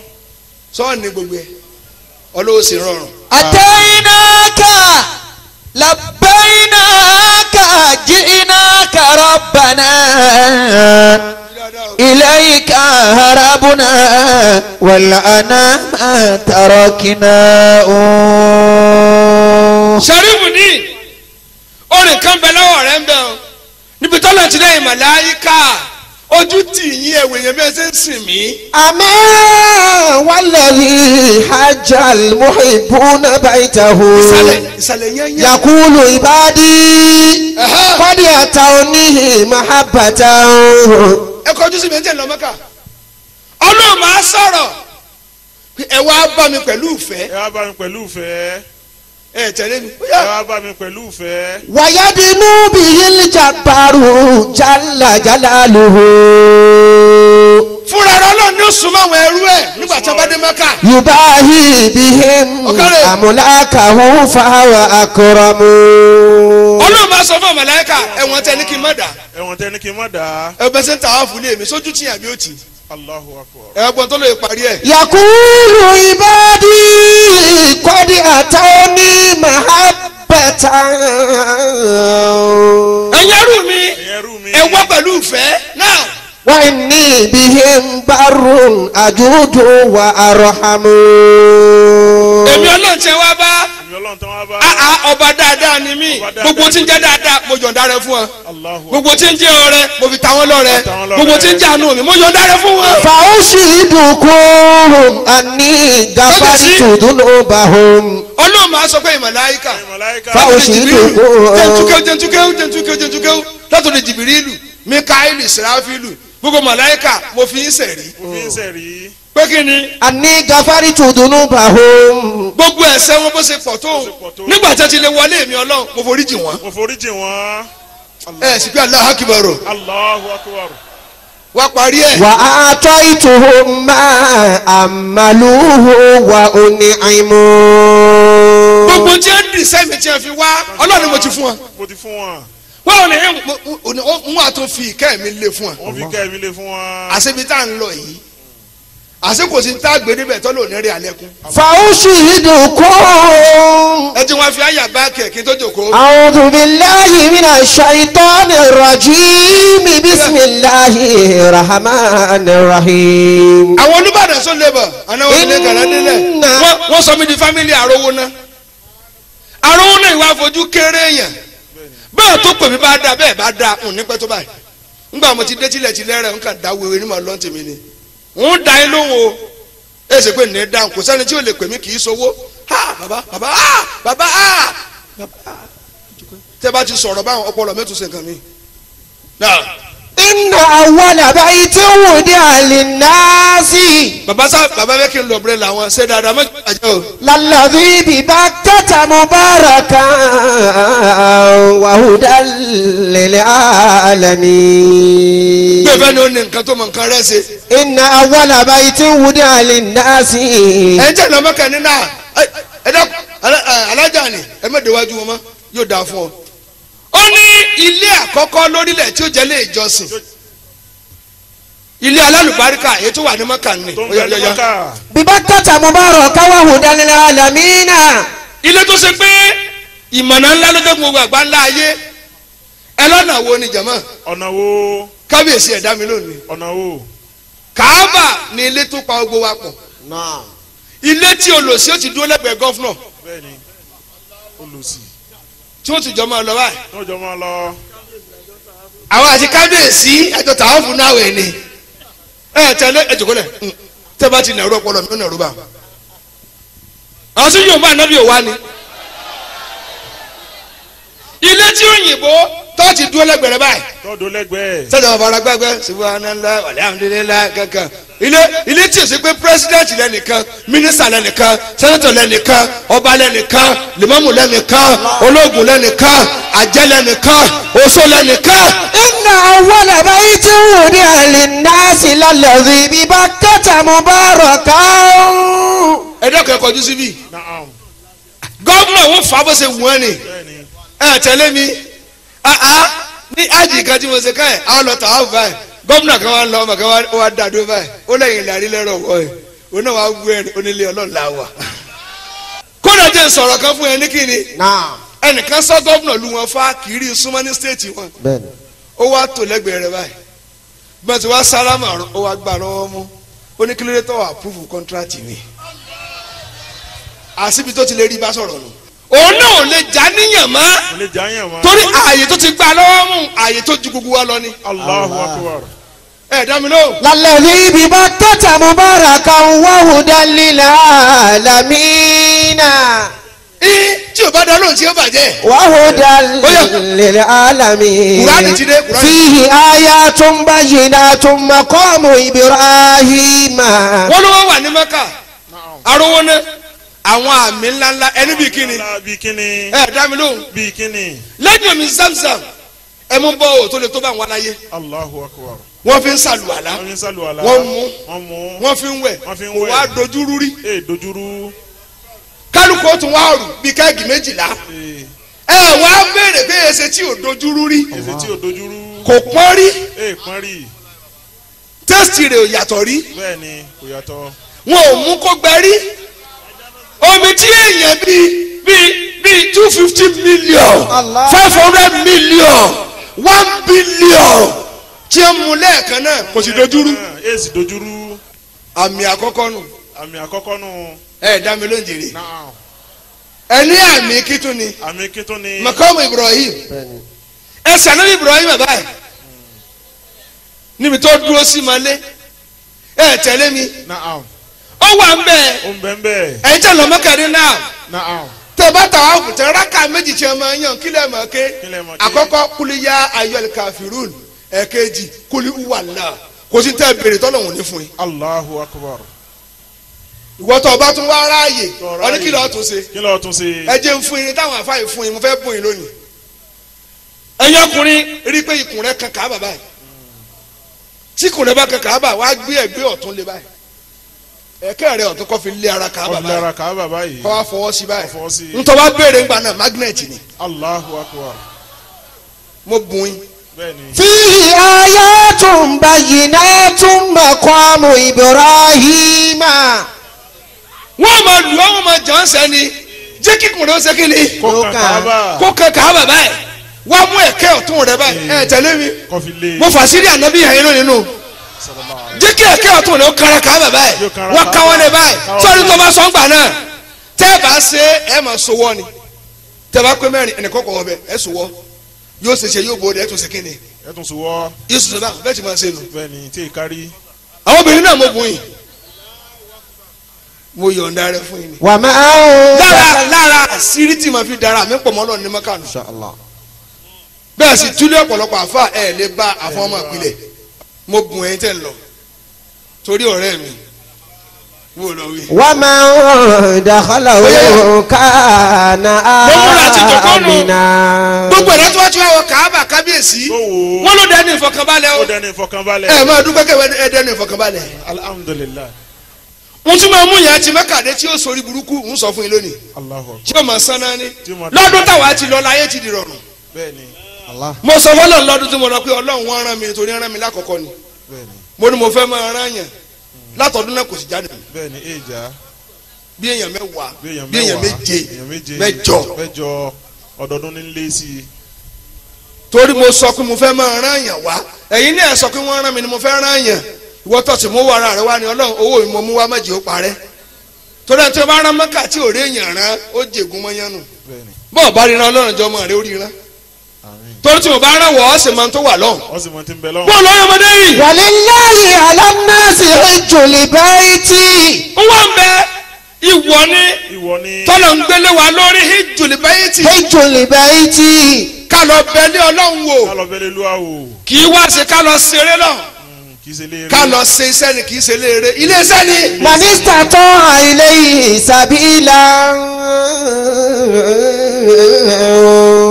sọ́ọ̀ ní gbogbo ẹ Ọlọ́hun sì rọrùn. Atainaka labbainaka ji'naka rabbana ilayka harabna wal anama tarakna. Sẹ́rífù ní orin kan bẹ lọ́wọ́ rẹ̀ ń bẹ̀ ọ́ níbi tọ́lá ti lẹ́yìn màláyíkà ojú tì yín ẹ̀wẹ̀ yẹn bẹ́ẹ̀ ṣe ń sìn mí. Àmín walladhi hajjal muhibbuna baytahu. Ìsàlẹ̀ yẹn yẹn. Yakulu ibadi qad atawnihi mahabbatan. Ẹ kọjú sí mi ẹ jẹ́ lọ Mẹ́kà. Ọlọ́run máa sọ̀rọ̀ ẹ wá bá mi pẹ̀lú ìfẹ́. Ẹ wá bá mi pẹ̀lú ìfẹ́. Ẹ tẹ̀lé mi. Ẹ wá bá mi pẹ̀lú ìfẹ́. Wàyádìínú bíi ìjàmbárù jálá jálá lòó. Fúnra rẹ̀ Ọlọ́run ní súnmọ́ àwọn ẹrú ẹ̀ nígbà tí wọ́n bá dé Mẹ́kà. Yubahi bihim amúlákàhún fáwọn akọrọmù. Ọlọ́run bá sọ fún màláíkà ẹ̀wọ̀n tẹ ní kí n má dà. Ẹ̀wọ̀n tẹ ní kí n má dà. Ẹ bẹ sẹ́ ń tàwa fún ilé mi sójú tì àbí òtì. Allahu Akbar. Ẹ gbọ́n tó lè parí ẹ̀. Yakulu ibadi kọ́dí àtàwọn mahabbatan. Ẹ̀yin ẹrú mi ẹ wá pẹ̀lú ìfẹ́ náà. Wa inni bihim barrun ajudu wa arhamu. Èmi Ọlọ́run tẹ wá bá. Ọba dáadáa ni ni mí gbogbo tí ń jẹ́ dáadáa mo yọ̀ǹda rẹ̀ fún wọn gbogbo tí ń jẹ́ ọrẹ mo fi ta wọ́n lọ́rẹ gbogbo tí ń jẹ́ àánú mi mo yọ̀ǹda rẹ̀ fún wọn. فأشهدكم أني غفرت ذنوبهم. Ọlọ́run máa sọ pé ìmọ̀láyíkà فأشهدكم jẹ́ntukẹ́wó jẹ́ntukẹ́wó jẹ́ntukẹ́wó látọ̀dọ̀ Jìbìrìlù Míkáílù Ìsìráfílù gbogbo màláíkà mo fi ń sẹ̀rí. Pé kí ni. Àní gafárì tùdùnú bàhóm. Gbogbo ẹ̀ṣẹ̀ wọn bó ṣe pọ̀ tó nígbà tí a ti lè wọlé mi Ọlọ́run mo forí jì wọ́n. Mo forí jì wọ́n. Ẹ sì pé Allahu Akbar. Allahu Akbar. Wá parí ẹ̀. Wà á tọ́ ìtòhó máa àmàlùhó wà ó ní àìmọ́. Gbogbo tí ẹ ń dì sẹ́mi tí ẹ fi wá Ọlọ́run mo ti fún wọn. Mo ti fún wọn. Wọ́n ní wọ́n á tún fi ìkẹ́ mi lé fún wọn. Wọ́n fi ìkẹ́ mi lé fún wọn. Àṣebi tá à ń lọ yìí àṣekò sí tá a gbé níbẹ̀ tọ́lọ̀ ní rí alẹ́ kún. Fàóṣì ìdùnkún. Ẹ ti wọ́n fi àyà bá kẹ̀ kí n tó jòkó. A'udhu billahi minash shaitani rajim bismillahir rahmanir rahim. Àwọn Olúbàdàn sọ lébọ̀ àná wọn lè kàrá nílẹ̀ wọ́n sọ mí di fámílì àrówó náà àrówó náà ìwà àfojú kéré èèyàn bẹ́ẹ̀ tó pè mí bá dáa bẹ́ẹ̀ bá dáa ń nípẹ́ tó báyìí ńgbà mo ti dé tilẹ̀ tilẹ̀ rẹ̀ ń kà dá wéwé ní màá lọ́n tèmi ni ń da yín lóhùn o ẹ ṣe pé ní dáhùn kò sẹ́ni tí ò lè pè mí kì í sowó ha bàbá bàbá ha bàbá ha bàbá tẹ́ bá ti sọ̀rọ̀ báwọn ọpọlọ mi tún ṣe nǹkan mi. Inna awwala baytin wudi'a linnasi. Bàbá sá bàbá bẹ́ẹ̀ kí n lọ bẹ̀rẹ̀ làwọn ṣe dáadáa mọ́ ìbàjẹ́ o. Lalladhi bi Bakkata mubarakan wa hudan lil alamin. Bẹ́ẹ̀ fẹ́ ni ó ní nǹkan tó mọ nǹkan rẹ̀ ṣe. Inna awwala baytin wudi'a linnasi. Ẹ jẹ́ ìlànà mọ́kàn nínú ẹ dá alájà ni ẹ má déwájú wọn mọ́ yóò dáa fún ọ. Ó ní ilé àkọ́kọ́ lórílẹ̀ tí ó jẹ́ ilé ìjọsìn ilé alálùbáríkà èyí tó wà ní Mọ́kà ní. Bi Bakkata mubarakan wa hudan lil alamina. Ilé tó ṣe pé ìmọ̀nà ńlá ló dé gbogbo àgbá ńlá ayé ẹ lọ́nà wo ni jàmá. Ọ̀nà wo. Kábíyèsí ẹ̀dá mi lónìí. Ọ̀nà wo. Kàábà ni ilé tó pa gbogbo wa pọ̀. Ilé tí olòṣì ó ti dúró lẹ́gbẹ̀ẹ́ gọ́fúnà. Bẹ́ẹ̀ni olòṣì tí wọ́n ti jọ máa lọ báyìí. Wọ́n jọ máa lọ. Àwọn àti kábíyèsí ẹjọ́ tàwọn fún náà wẹ̀ ni. Ẹ tẹ̀lé ẹ jòkó lẹ̀ tẹ́ bá ti nàró ọpọlọ mi ó nàró bá. Àwọn tí yóò bá ànábì òwa ni. Ilé tí òyìnbó tó ti dúró lẹ́gbẹ̀rẹ́ báyìí. Tó dúró lẹ́gbẹ̀ẹ́. Sọ́jà bàbá ara gbẹ́gbẹ́ subhanallah walhamdulillah kankan. Ilé tí o ṣe pé president lẹ́nìkan mínísítà lẹ́nìkan sẹ́nẹ́tọ̀ lẹ́nìkan ọba lẹ́nìkan lèmọ́mù lẹ́nìkan ológun lẹ́nìkan àjẹ́ lẹ́nìkan oṣó lẹ́nìkan. Inna awwala baytin wudi'a linnasi lalladhi bi Bakkata mubarakan. Ẹ dẹ́kun ẹ kọjú síbí. Gómìnà wọn fà bó ṣe wù wọ́n ni ẹ tẹ̀lé mi ní ájì kan tí mo ṣe ká ẹ̀ á lọ tà á báyìí gómìnà kan wá ń lọ ọmọ kan wá dá dúró báyìí ó lẹ́yìn ìlàrí lẹ́rọ̀ wọ̀ ẹ̀ òun náà wá wú ẹni onílé Ọlọ́run la wà. Kódà jẹ́ sọ̀rọ̀ kan fún ẹ ní kíni ẹnìkan sọ gómìnà lu wọn fá kiri súnmọ́ ní stéètì wọn ó wá tò lẹ́gbẹ̀ẹ́ rẹ̀ báyìí bẹ́ẹ̀ tí wá sálámà ó wá gbà lọ́wọ́ mú ó ní kílódé tó wà púfù kọ́ńtrátì mi àṣìbí tó ti lè rí bá sọ̀rọ̀ nù òun náà ò lè já níyàn mọ́ torí ààyè tó ti gbà lọ́wọ́ mú ààyè tó ju gbogbo wa lọ ni. Allahu Akbar. Ẹ dá mi lóhùn. Lalladhi bi Bakkata mubarakan wa hudan lil alamina. Tí o bá dá lóhùn tí o bàjẹ́. Wa hudan lil alamin. Kùránì ti dé Kùránì. Fihi ayatun bayyinatun maqamu Ibrahima. Wọ́n ló wá wà ní Mẹ́kà arówó náà àwọn àmì ńláńlá ẹni bíi kíni ẹ dá mi lóhùn bíi kíni lẹ́yìn omi zamzam ẹ mú bọ́ ò tó lè tó bá wọn láyé. Allahu Akbar. Wọ́n fi ń sàlùwàlá wọ́n mú wọ́n fi ń wẹ̀ kò wá dojúrú rí kálukú ó tún wá rù bíi kẹ́ẹ̀gì méjìlá ẹ wá béèrè pé ẹsẹ̀ tí ò dojúrú rí kò pọ́n rí tẹ́sítì rẹ̀ ò yàtọ̀ rí wọn ò mú kó gbẹ rí omi tí èèyàn bíi 250 million 500 million 1 billion tí ó mú lẹ́ẹ̀kan náà kò sì dojúrú. Àmì àkọ́kọ́ nù. Àmì àkọ́kọ́ nù. Ẹ dá mi lóúnjẹ rè. Ẹni àmì kìtún ni. Àmì kìtún ni. Makamu Ibrahim. Ẹsẹ̀ ànábì Ibrahim bàbá ẹ̀. Níbi tó dúró sí malé. Ẹ tẹ̀lé mi. Naam. Ó wà ń bẹ̀. Ó ń bẹ̀ ń bẹ̀. Ẹ̀yin tẹ̀ lọ Mẹ́kà ní náà. Naam. Tẹ bá tàwa àwùjọ rákà méjì tí a máa yàn kílẹ̀ mọ̀ ké. Kílẹ̀ mọ̀ ké. Àkọ́kọ́ kúlíyà ayyul kafirun. Ẹ̀kejì kúlí uwàlá. Kò sí tẹ́ bèrè tọ́lọ̀ wọ̀n ní fún yín. Allahu akbar. Ìwọ tó o bá tún wá ráàyè ọdún kí lọ́ọ́ tún ṣe. Kí lọ́ọ́ tún ṣe. Ẹ jẹ́ ń fún yín táwọn àfáà yìí fún yín mo fẹ́ bùn yín lónìí. Ẹ̀yin ọkùnrin rí i pé ikùn rẹ kan kàá bàbá yìí. Tí ikùn rẹ bá kan kàá bà wá gbé ẹ̀gbẹ́ ọ̀tún lé báyìí. Ẹ̀kẹ́ rẹ ọ̀tún kọ́ fi lé ara kàá bàbá yìí. Ara kàá bàbá yìí. Kọ́ wá fọwọ́ sí báyìí. Ntọ́ bá béèrè ńgbà náà magnet ni. Allahu akbar. Mo bùn yín. Fihi ayatun bayyinatun maqamu Ibrahima. Wọ́n máa lù ọ́ wọ́n máa jọ̀ ń sẹ́ni jẹ́ kíkùn rẹ̀ ó ṣe kí ni. Kó kan kàába báyìí wá mú ẹ̀kẹ́ ọ̀tún rẹ̀ báyìí ẹ̀ tẹ̀lé mi mo fà sírí ànábì yẹn lónìí nù jẹ́ kí ẹ̀kẹ́ ọ̀tún rẹ̀ ó kára kàába báyìí wá káwọ́ lé báyìí sọ́ọ́ni tó bá sọ́ngbà náà tẹ́ ẹ bá ṣe ẹ máa sowọ́ ni tẹ́ ẹ bá pé mẹ́rin ẹnì kọ́kọ́ ọbẹ̀ ẹ sowọ́ yóò ṣe ṣe yóò bòde ẹ tún ṣe kí ni. Ẹ tún sowọ́. Yóò ṣe báyìí bẹ́ẹ̀ ti máa ṣe nù. Bẹ́ẹ̀ni tí ì kárí. Àwọn obìnrin náà mo bùn yìí mo yọ̀ǹda rẹ fún yín ni. Wà máa ń. Lára lára àṣírí tí màá fi dára mi pọ̀ mọ́ lọ ní mọ́kànù. Bẹ́ẹ̀ sì túlẹ̀ ọ̀pọ̀lọpọ̀ àfa ẹ̀ lè bá àfọ ọmọ ìpìlẹ̀ mo bùn ẹ̀yin tẹ̀ ń lọ torí ọ̀rẹ́ mi wò lọ wí. Wà máa ń dàkọ́lá òun kàánà àmìnà. Gbogbo ẹ̀rọ tí wọ́n ti wá wọ Kàábà kábíyèsí wọ́n ló dẹni ìfọkànbalẹ̀ o. Ó dẹni ìfọkànbalẹ̀. Ẹ máa dúpẹ́ kẹ́ ẹ dẹni ìfọkànbalẹ̀. Alhamdulillah. Wọ́n tún máa mú yẹn ti mẹ́kàdé tí ó sori burúkú ń sọ fún yín lónìí. Tí ó máa sán náà ní. Lọ́dún táwa ti lọ láyé ti di rọrùn. Mo sọ fọlọ́ lọ́dún tí mo lọ pé Ọlọ́run wọn rán mi torí rán mi lákọ̀ọ́kọ́ ni. Mo ní mo fẹ́ máa rán yẹn látọ̀dún náà kò sì jáde. Bí èèyàn mẹ́wàá bí èèyàn méje mẹ́jọ. Ọdọọdún ní lé sí i. Torí mo sọ pé mo fẹ́ máa rán yẹn wá. Ẹ̀yin náà sọ pé wọ́n rán mi ni mo fẹ́ rán yẹn. Ìwọ tọ̀sí mo wọ ara rẹ wá ní Ọlọ́run owó mi mo mú wá méjì ó parẹ́ torí ẹni tí o bá rán Mẹ́kà tí ò rí èèyàn rán ó jègún mọ́yán nù bọ́ọ̀ bá ríran Ọlọ́run jọ ọmọ rẹ ó ríran torí tí mo bá rán wọ́ ọ́ sì máa tó wà lọ́hùn. Bọ́ọ̀ lọ́yọ̀ ọmọdé yìí. Walillahi ala nnasi hijjul bayti. Ń wá ń bẹ ìwọ ni tọ́lọ̀ ń gbélé wa lórí hijjul bayti. Hijjul bayti. Ká lọ bẹ̀lẹ́ Ọlọ́run wò ká lọ bẹ̀lẹ́ Olúwa wò kì í wá ṣe ká lọ ṣeré lọ ká lọ ṣe iṣẹ́ ni kì í ṣe léere ilé iṣẹ́ ni. Mínísítà tó hàn ilé ìsàbílà.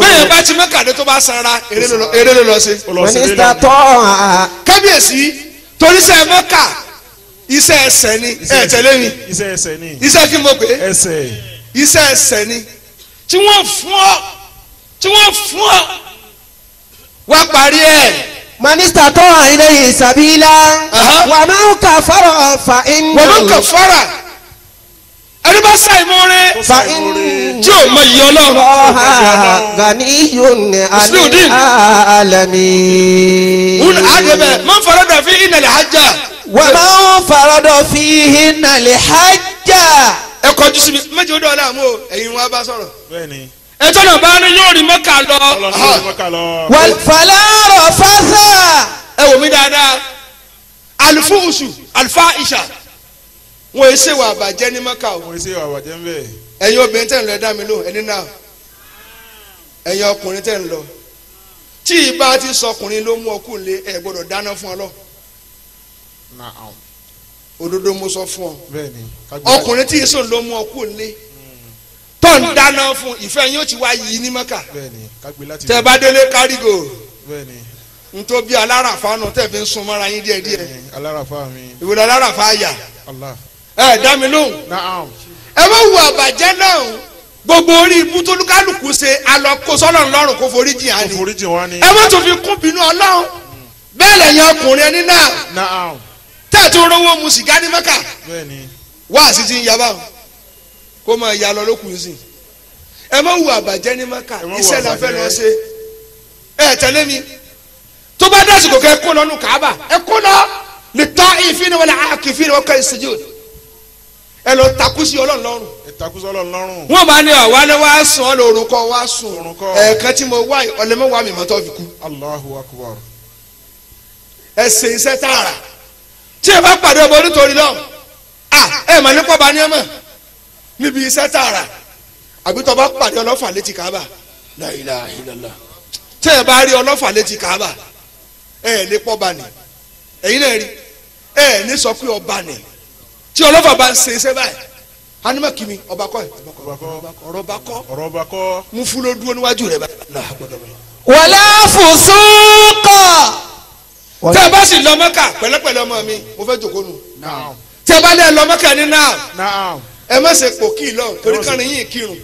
Bẹ́ẹ̀ bá ti mẹ́kàdé tó bá sanra eré ló lọ ṣe. Mínísítà tó hàn. Kábíyèsí torí iṣẹ́ mẹ́kà iṣẹ́ ẹsẹ̀ ni ẹ tẹ̀lé mi. Iṣẹ́ ẹsẹ̀ ni. Iṣẹ́ kí mo pè é. Ẹsẹ̀. Iṣẹ́ ẹsẹ̀ ni tí wọ́n fún ọ tí wọ́n fún ọ wá parí ẹ̀. Mínísítà tó hàn ilé ìsàbílà. Wà máa ń kà fara fa iná. Wà máa ń kà fara. Ẹni bá ṣàì mọ́re. Fa iná. Tí o mọ iyì Ọlọ́run. Ganiyun anil alamin. Ń àdébẹ̀ máa ń farada fi innal hajja. Wà máa ń farada fi innal hajja. Ẹ kọjú sí mi méjì ó dọ̀ọ́lá àmú o ẹ̀yin wọn bá sọ̀rọ̀. Bẹ́ẹ̀ni ẹjọ́ náà bá ní yóò rí Mẹ́kà lọ. Fala rafatha. Ẹ wò mí dáadáa alifuusu alifa isha wọn èsè wà bàjẹ́ ní Mẹ́kà o. Wọn èsè wà bàjẹ́ ń bẹ̀. Ẹ̀yin obìnrin tẹ̀ ń lọ ẹ dá mi lóhùn ẹni náà ẹ̀yin ọkùnrin tẹ̀ ń lọ tí ìbá ti sọkùnrin ló mú ọkùnrin lé ẹ gbọ́dọ̀ dáná fún ọ lọ. Òdodo mo sọ fún ọ ọkùnrin tí ìsòun ló mú ọkùnrin lé tó ń dáná fún ìfẹ́ yín ó ti wá yìí ní Mẹ́kà tẹ bá délé kárígò ntó bí aláràfá nù tẹ fi ń sun mọ́ra yín díẹ̀ díẹ̀ ìwé aláràfá yà ẹ dá mi lóhùn ẹ bá wù àbàjẹ́ náà gbogbo orí ibú tó lúkálùkù ṣe alọ́kó sọ́lọ́run lọ́rùn kó forí jìn á ni ẹ má tún fi kún bínú Ọlọ́run bẹ́ẹ̀ lẹ́yìn ọkùnrin ẹni náà tẹ̀ tó rówó mu sìgá ní Mẹ́kà wá sí ti ń yaba kó máa ya lọ lókun sí ẹ má wù àbàjẹ́ ní Mẹ́kà iṣẹ́ la fẹ́ lọ ṣe ẹ tẹ̀lé mi tó bá dásìkò kẹ́ kó lọ́nu Kàábà ẹ kó lọ lè tọ́ ìfín wọlé àkìfín wọ́n kẹ́ ìsìjú ẹ lọ takú sí Ọlọ́run lọ́rùn. Ẹ Wọ́n bá ní ọ̀wá ni wàá sùn ọ́ lórun kọ́ wàá sùn. Ẹ̀ẹ̀kan tí mo wá ọ̀lẹ́mọ̀ wá mi mọ́tọ́ fi kú. Allahu Akbar. Ẹ ṣe iṣẹ́ tààrà. Tí ẹ bá pàdé ọmọ nítorí lọ, ẹ mà ní pọ́ba ní ọmọ níbi iṣẹ́ tààrà. Àbí tó bá pàdé ọlọ́fà létí Káàbà. La ilaha illallah. Tí ẹ bá rí ọlọ́fà létí Káàbà, ẹ ní pọ́ba ni. Ẹ̀yin náà rí, ẹ ní sọ pé ọba ni. Tí ọlọ́fà bá ń ṣe iṣẹ́ báyìí, anima kimi ọba kọ́ ẹ ọ̀rọ̀ bá kọ́ ọ̀rọ̀ bá kọ́ mú fún ló dúró níwájú rẹ̀ báyìí. Wala fusuqa. Tẹ́ ẹ bá sì lọ Mẹ́kà pẹ̀lẹ́pẹ̀lẹ́ ọmọ mi mo fẹ́ jòkó nù. Tẹ́ ẹ bá lẹ́ lọ Mẹ́kà ní náà ẹ má ṣe pò kí lọ torí kàrin yìí kírun.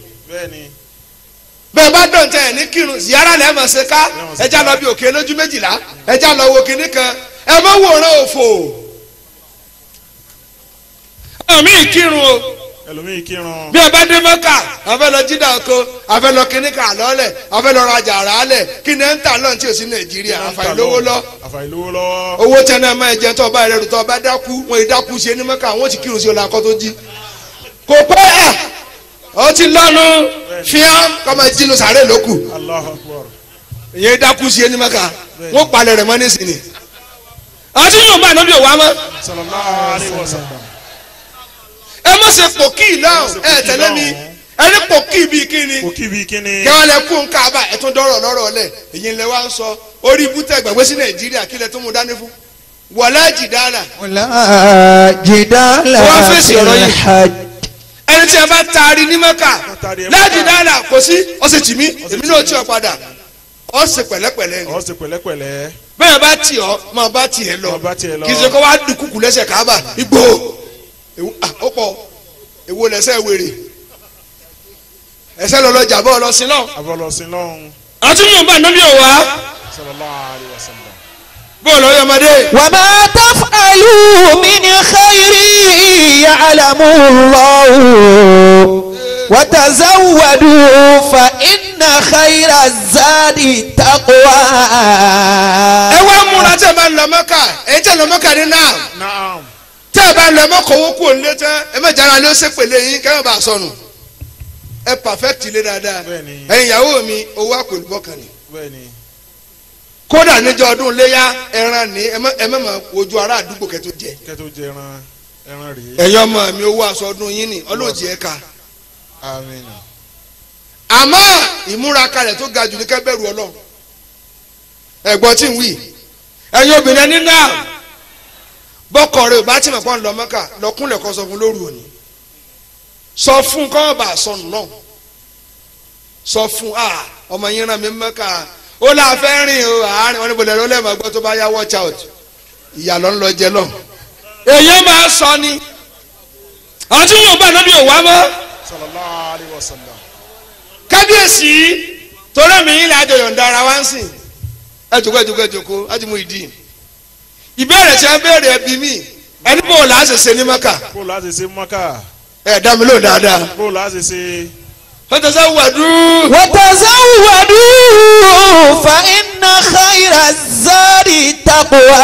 Bẹ́ẹ̀ bá dọ̀ tẹ́ ẹ ní kírun ziyara lẹ́ mọ̀ ṣe ká ẹ já lọ bí òkè lójú méjìlá ẹ já lọ wo kinní kan ẹ má wòran òfò. Àmì kírun o. Bí ẹ bá dé Mẹ́kà a fẹ́ lọ jídà oko a fẹ́ lọ kíní kà lọ́lẹ̀ a fẹ́ lọ rajà rà lẹ̀ kí ni ẹ ń tà lọ́n tí o sí Nàìjíríà àfàìlówó lọ. Owó tẹ náà máa jẹ tó ọba rẹ rù tó ọba dákú wọn ì dákú ṣe ní Mẹ́kà wọn ti kírun sí ọ̀la akọ́ tó jí. Kò pẹ́ ẹ̀ ọ ti lọ́nu fíán kọ́ máa jí lu sàárè lókù. Ìyẹn dákú ṣe ní Mẹ́kà wọn palẹ̀ rẹ̀ mọ́ nísìnyí. Àti yóò bá ànábì òwá mọ́. Ẹ má ṣe pòkì lọ́hùn ẹ tẹ̀lé mi ẹni pòkì bíi kíni kẹwàá lẹ kún káàbà ẹ tún dọ́rọ̀ lọ́rọ̀ lẹ̀ èyí lẹ wá ń sọ orí ibùtẹ̀ gbàgbé sí Nàìjíríà kí lẹ tún mú dání fún wọlé jìdáàlà. Wọlé jìdáàlà wọ́n fèsì ọ̀rọ̀ yìí ẹni tí a bá taari ní Mẹ́kà lájìdáàlà kò sí ọ̀sẹ̀ tì mí èmi náà tí ọ padà ọ̀sẹ̀ pẹ̀lẹ́pẹ̀lẹ́ ni bẹ́ẹ̀ bá tì ọ́ máa bá tì ẹ lọ kì í ṣe kó wá dùkúkú lẹ́sẹ̀ káàbà igbó ó pọ̀ èwo lẹ́sẹ̀ wèrè ẹsẹ̀ lọ́lọ́ jàbọ́ ọlọ́sìn lọ́hùn. Àti yóò bá nàbí ọ̀wá. Bọ́ọ̀lù ọ̀yọ́mọdé. Wa ma taf'alu min khairin ya'lamu Allahu wa tazawwadu fa inna khayra zadi taqwa. Ẹ wá múra tẹ́ ẹ bá lọ Mẹ́kà ẹ̀ ń tẹ́ lọ Mẹ́kà ní náà. Tẹ́ ẹ bá lọ mọ́kọ̀ owó kúrò nílé tán ẹ má jára ló ṣépèlé yín kẹ́hìn bá sọnù ẹ pàfẹ́tì lé dáadáa ẹ̀yin ìyàwó mi owó àpòlùbọ́ kan ni kódà níjọ́ ọdún léyà ẹran ní ẹ má má wojú ará àdúgbò kẹ́tó jẹ ẹ̀yin ọmọ mi owó aṣọ ọdún yín ni ọlọ́ọ̀jì ẹ̀ ká àmọ́ ìmúra kalẹ̀ tó ga jù ní kẹ́ bẹ̀rù Ọlọ́run ẹ̀gbọ́n tí ń wí ẹ̀yin obìnrin ẹni náà bọ́kọ̀ rẹ̀ ò bá tí mọ̀ pọ́n lọ Mẹ́kà lọ́kúnlẹ̀ kan sọ fún lóru òní sọ fún kọ́ bá sọnù náà sọ fún ọmọ yín rán mi Mẹ́kà ó là fẹ́ rìn o àárín wọn ní bọ̀lẹ̀ lọ́lẹ́ mọ̀ gbọ́ tó bá yá watch out ìyá ló ń lọ jẹ lọ. Èyí máa sọ ni àti yóò bá nàbí òwá mọ́. Kábíyèsí torí mi yín lájọ yọ̀ǹda ara wa ń sìn ẹ jòkó ẹ jòkó ẹ jòkó ẹ ti mú ìdí ìbéèrè tí a béèrè ẹbí mi ẹni bò láà ṣe ṣe ní Mẹ́kà. Bò láà ṣe ṣe Mẹ́kà. Ẹ dá mi lóhùn dáadáa. Bò láà ṣe ṣe. Watazawwadu. Watazawwadu fa inna khayra zadi taqwa.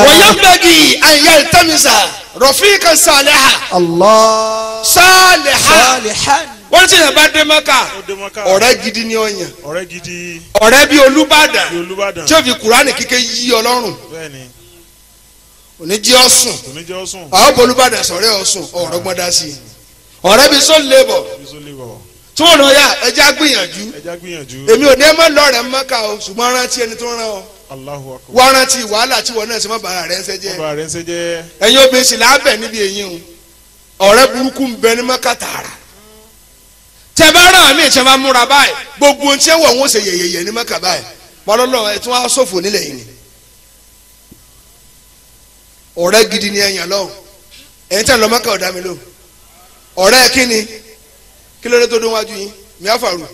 Wa yanbaghi an yaltamisa rafiqan salihan. Allah. Salihan. Salihan. Wọ́n ti yàn bá dé Mẹ́kà ọ̀rẹ́ gidi ni ọ̀yàn ọ̀rẹ́ gidi ọ̀rẹ́ bíi Olúbàdàn tí ó fi Kùránì kíké yí Ọlọ́run òní jí ọ̀sùn àwọn bọ̀ Olúbàdàn sọ̀rẹ́ ọ̀sùn ọ̀rọ̀ gbọ́n dá sí i ọ̀rẹ́ bíi sọ́ọ̀lù lébọ̀ tí wọ́n lọ yà ẹja gbìyànjú èmi ò ní ẹ má lọ́rẹ̀ Mẹ́kà o ṣùgbọ́n rántí ẹni tó rán ọ wá rántí wàhálà tí wọn náà ṣe má bàrà rẹ̀ ń ṣe jẹ́ ẹ̀yin obìnrin sì lábẹ̀ níbi èyí o ọ̀rẹ́ burúkú ń bẹ ní Mẹ́kà tààrà tẹ bá ràn mí ìṣe máa múra báyìí gbogbo ohun tí ẹ wọ̀ wọ́n ṣe yẹ̀yẹ̀yẹ̀ ní Mẹ́kà báyìí pọlọ́lọ́ ẹ tún wá ṣòfò nílẹ̀ yìí ni ọ̀rẹ́ gidi ni ẹ̀yàn lọ́hùn ẹ̀yìn tẹ̀ lọ Mẹ́kà ọ̀dà mi lóhùn ọ̀rẹ́ kí ni kí ló dé tó dún wájú yín mi á fàrù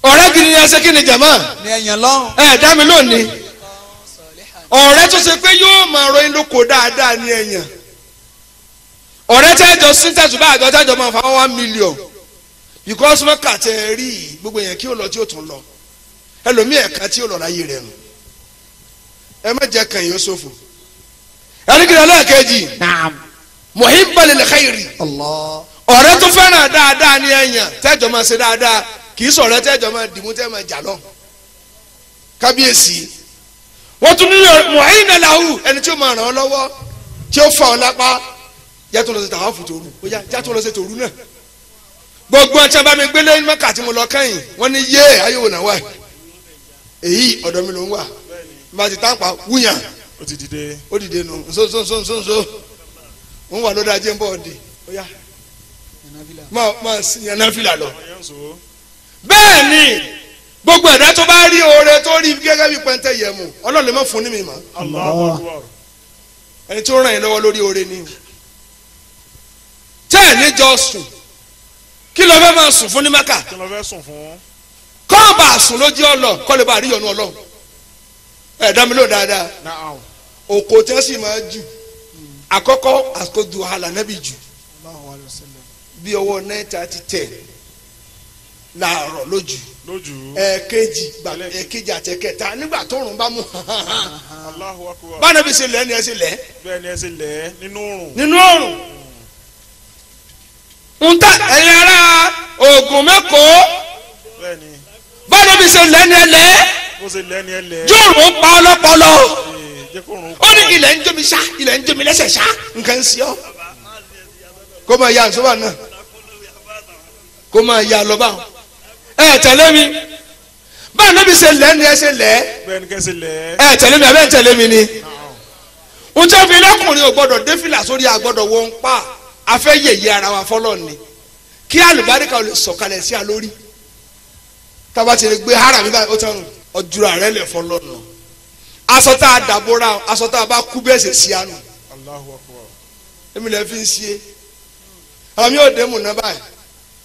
ọ̀rẹ́ gidi ni ẹ ṣe kí ni jàmá ẹ dá mi lónìí ọ̀rẹ́ tó ṣe pé yóò máa ròyìn lóko dáadáa ni ẹ̀yàn ọ̀rẹ́ tẹ́jọ sí tẹ̀sùbá àjọ tẹ́jọ máa fa 1 million because Mẹ́kà tẹ rí gbogbo yẹn kí ó lọ tí ó tún lọ ẹlòmíì ẹ̀ka tí ó lọ láyé rẹ̀ nù ẹ má jẹ́ kàn yín ó ṣòfò ẹni kìlọ̀ lẹ́ẹ̀kejì muhibban lil khairi Ọ̀rẹ́ tó fẹ́ràn dáadáa ni ẹ̀yàn tẹ́jọ́ máa ṣe dáadáa kì í sọ̀rẹ́ tẹ́jọ́ máa dìmú tẹ́ máa jà lọ. Kábíyèsí wọ́n tún ní mọ̀ọ́yìn làwù ẹni tí ó máa ràn ọ́ lọ́wọ́ tí ó fà ọ́ lápá yàtọ̀ lọ sí tàwa fò tòru ó yá yàtọ̀ lọ sí tòru náà. Gbogbo ọtí abá mi gbélé Mẹ́kà tí mo lọ kẹ́yìn wọ́n ní yé ayé wò náà wà èyí ọ̀dọ̀ mi ló ń wà bá ti tàǹpà wúyàn ó ti dìde ó dìde nù nso nso nso nso nso ń wà lọ́dọ̀ ajé ń bọ̀ ọ̀dẹ̀ ó yá máa yànnà fìlà lọ. Bẹ́ẹ̀ ni gbogbo ẹ̀dá tó bá rí oore tó rí gẹ́gẹ́ bí pẹ́ńtẹ́ yẹ̀mù Ọlọ́run lè má fún ní mi mọ́. Ẹni tó ràn yín lọ́wọ́ lórí oore ni tẹ́ ẹ̀ níjọ sùn kí ló fẹ́ máa sùn fún ní Mẹ́kà kọ́ bá a sùn lójú ọlọ kọ́ lè bá a rí yọnu Ọlọ́run. Ẹ̀ dá mi lò dáadáa. Òkò tí wọ́n sì máa jù àkọ́kọ́ àkójọ àlànàbì jù bí ọwọ́ 9:30 láàárọ̀ lójú ẹ̀ẹ̀kejì ẹ̀ẹ̀kejì àtẹ̀kẹta nígbà tó rùn bá mú báná bí ṣe lẹ́ ni ẹ ṣe lẹ́ nínú òrùn ń tẹ ẹ̀yin ará Ògùn mẹ́kọ̀ọ́ báná bí ṣe lẹ́ ni ẹ lẹ́ yóò rùn pa ọlọ́pọlọ ó ní ilẹ̀ ń jómi ṣá ilẹ̀ ń jómi lẹ́sẹ̀ ṣá nǹkan ń ṣe ọ́ kó máa ya àǹsọ́bà náà kó máa ya lọ báwọn ẹ tẹ̀lé mi báyìí níbi ṣe lẹ́ ni ẹ ṣe lẹ́ ẹ tẹ̀lé mi abẹ́ tẹ̀lé mi ni n tẹ́ fi lọ́kùnrin ò gbọ́dọ̀ dé fìlà sórí àgbọ́dọ̀ wọ́n pa afẹ́ yẹ̀yẹ́ ara wa fọlọ́ ni kí àlùbáríkà ò lè sọ̀kalẹ̀ sí a lórí tába ti lè gbé hara mi báyìí ó tán ọjọ́ rẹ̀ lẹ̀ fọlọ́ nù aṣọ tá a dàbóra aṣọ tá a bá kú bẹ́ẹ̀ ṣe sí àná èmi lè fi ń ṣe àwọn yóò dé mu náà báyìí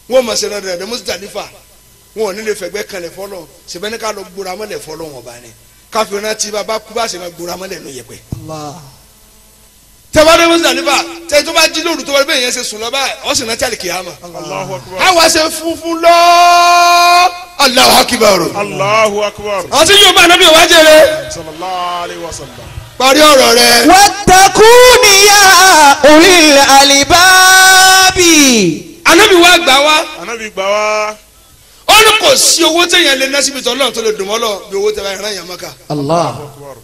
wọn mọ̀ ṣe rẹ̀ dẹ̀ Musdalifa wọn ò ní lè fẹ̀gbẹ́ kanlẹ̀ fọlọ́ sẹ̀bẹ́ ní ká lọ gbóra mọ́lẹ̀ fọlọ́ wọn bá ní káfíń náà tí bàbá kú bá ṣe máa gbóra mọ́lẹ̀ nù yẹpẹ̀. tẹ́wọ́n dé Musdalifa tẹ́ tó bá jí lóru tó wọlé bẹ́ẹ̀ yẹn ṣe sùn lọ báyìí ọ̀ sì náà tí àlìkìyámà. àwa ṣe funfun lọ Allahu Akbar. Allahu Akbar. àti yóò bá anábì wá jẹrẹ. Sallallahu alaihi wasallam. Parí ọ̀rọ̀ rẹ. Wattaquni ya ulil albabi. Anábì wá gbà wá. Anábì gbà wá. Ó ní kò sí owó téèyàn lè ná síbi tọ́lọ́run tó lè dùn mọ́ lọ bí owó tẹ́ bá rán yàn Mákà. Allah.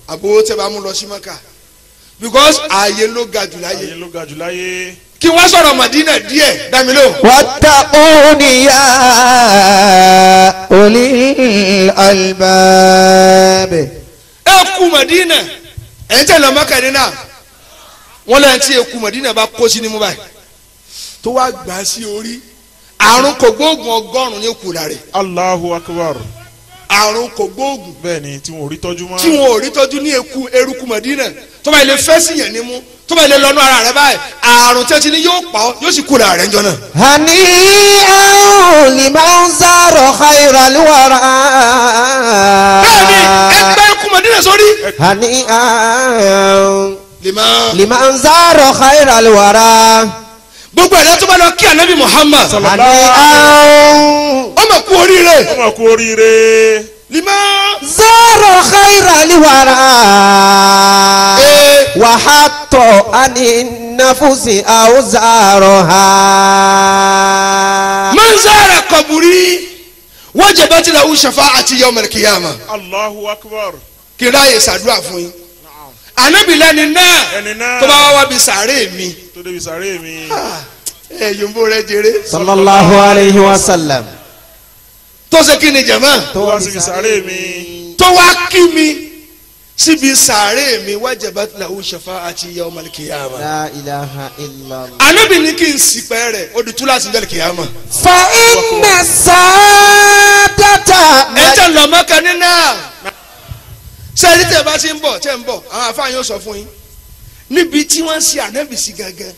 Àbò owó tẹ́ bá mú lọ sí Mákà. Because ààyè ló ga jù láyé. Ààyè ló ga jù láyé. Kí wọ́n sọ̀rọ̀ Màdínà díẹ̀ dámi lóhùn. Wattaquni ya ulil albab. Ẹ kú Màdínà ẹ̀ ń tẹ̀lé Mákà ní náà wọ́n lẹ́yìn tí eku Màdínà bá kó sí ní mú báyìí tó wá gbà sí orí àrùn kògbóògùn 100 ní kù lára. Allahu Akbar. Àrùn kògbóògùn. Bẹ́ẹ̀ni tí wọn ò rí tọ́jú mọ́. Tí wọn ò rí tọ́jú ní eku eruku Màdínà tó bá ilé fẹ́ sí yẹn ní mú tó bá ilé lọ́nú ara rẹ báyìí àrùn tí ó ti ní yóò pa ọ́ yóò sì kú lára rẹ ńjọ́ náà. Hani liman zara khayral wara. Bẹ́ẹ̀ni ẹgbẹ́ eku Màdínà sórí. Hani liman zara khayral wara. Gbogbo ẹ̀dá tó bá lọ kí anabi Muhammad. Hani ó mà kú oríire. Ó mà kú oríire. Liman zara khayral wara. Wàhátọ̀ àní nafusi awzaroha. Man zara qabri wajabat lahu shafa'ati yawm al-qiyamah. Allahu Akbar. Kí ráyè ṣàdúrà fún yín. Ànábì lẹ́ni náà tó bá wá wá bí sàárè mi. Tó débi sàárè mi. Ẹ yòǹbó rẹ jèrè. Sallallahu alayhi wa sallam. Tó ṣe kí ni jàmá. Tó wá síbi sàárè mi. Tó wá kí mi síbi sàárè mi wajabat lahu shafa'ati yawm al-qiyamah. La ilaha illallah. Ànábì ní kí n sìpẹ́ rẹ̀ ó di túláàsì ní al-qiyamah. Fa inna sa'adata. Ẹ jẹ́ lọ́mọ́kẹ́ nínú sẹ́yìn tẹ́ bá ti ń bọ̀ tẹ́ ń bọ̀ àwọn afáà yóò sọ fún yín níbi tí wọ́n ń ṣe ànábì sí gangan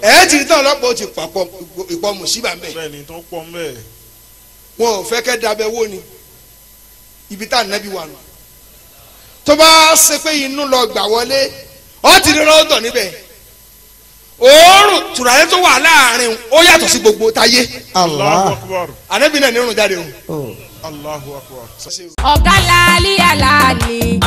ẹ̀ ti tán ọlọ́pàá ó ti pàpọ̀ ìpọ̀ mùsíbà ń bẹ̀ bẹ́ẹ̀ni tó pọ̀ ń bẹ̀ wọn ò fẹ́ kẹ́ dabẹ̀ wó ni ibi tá ànábì wà nù tó bá ṣe pé inú lọ gbà wọlé ọ ti rí rọ́ọ̀dọ̀ níbẹ̀ òórùn tùràrí tó wà láàrin ó yàtọ̀ sí gbogbo táyé Allahu Akbar ànábì náà ní irun jáde o. Allahu Akbar. Ọ̀gá làálí àlàní.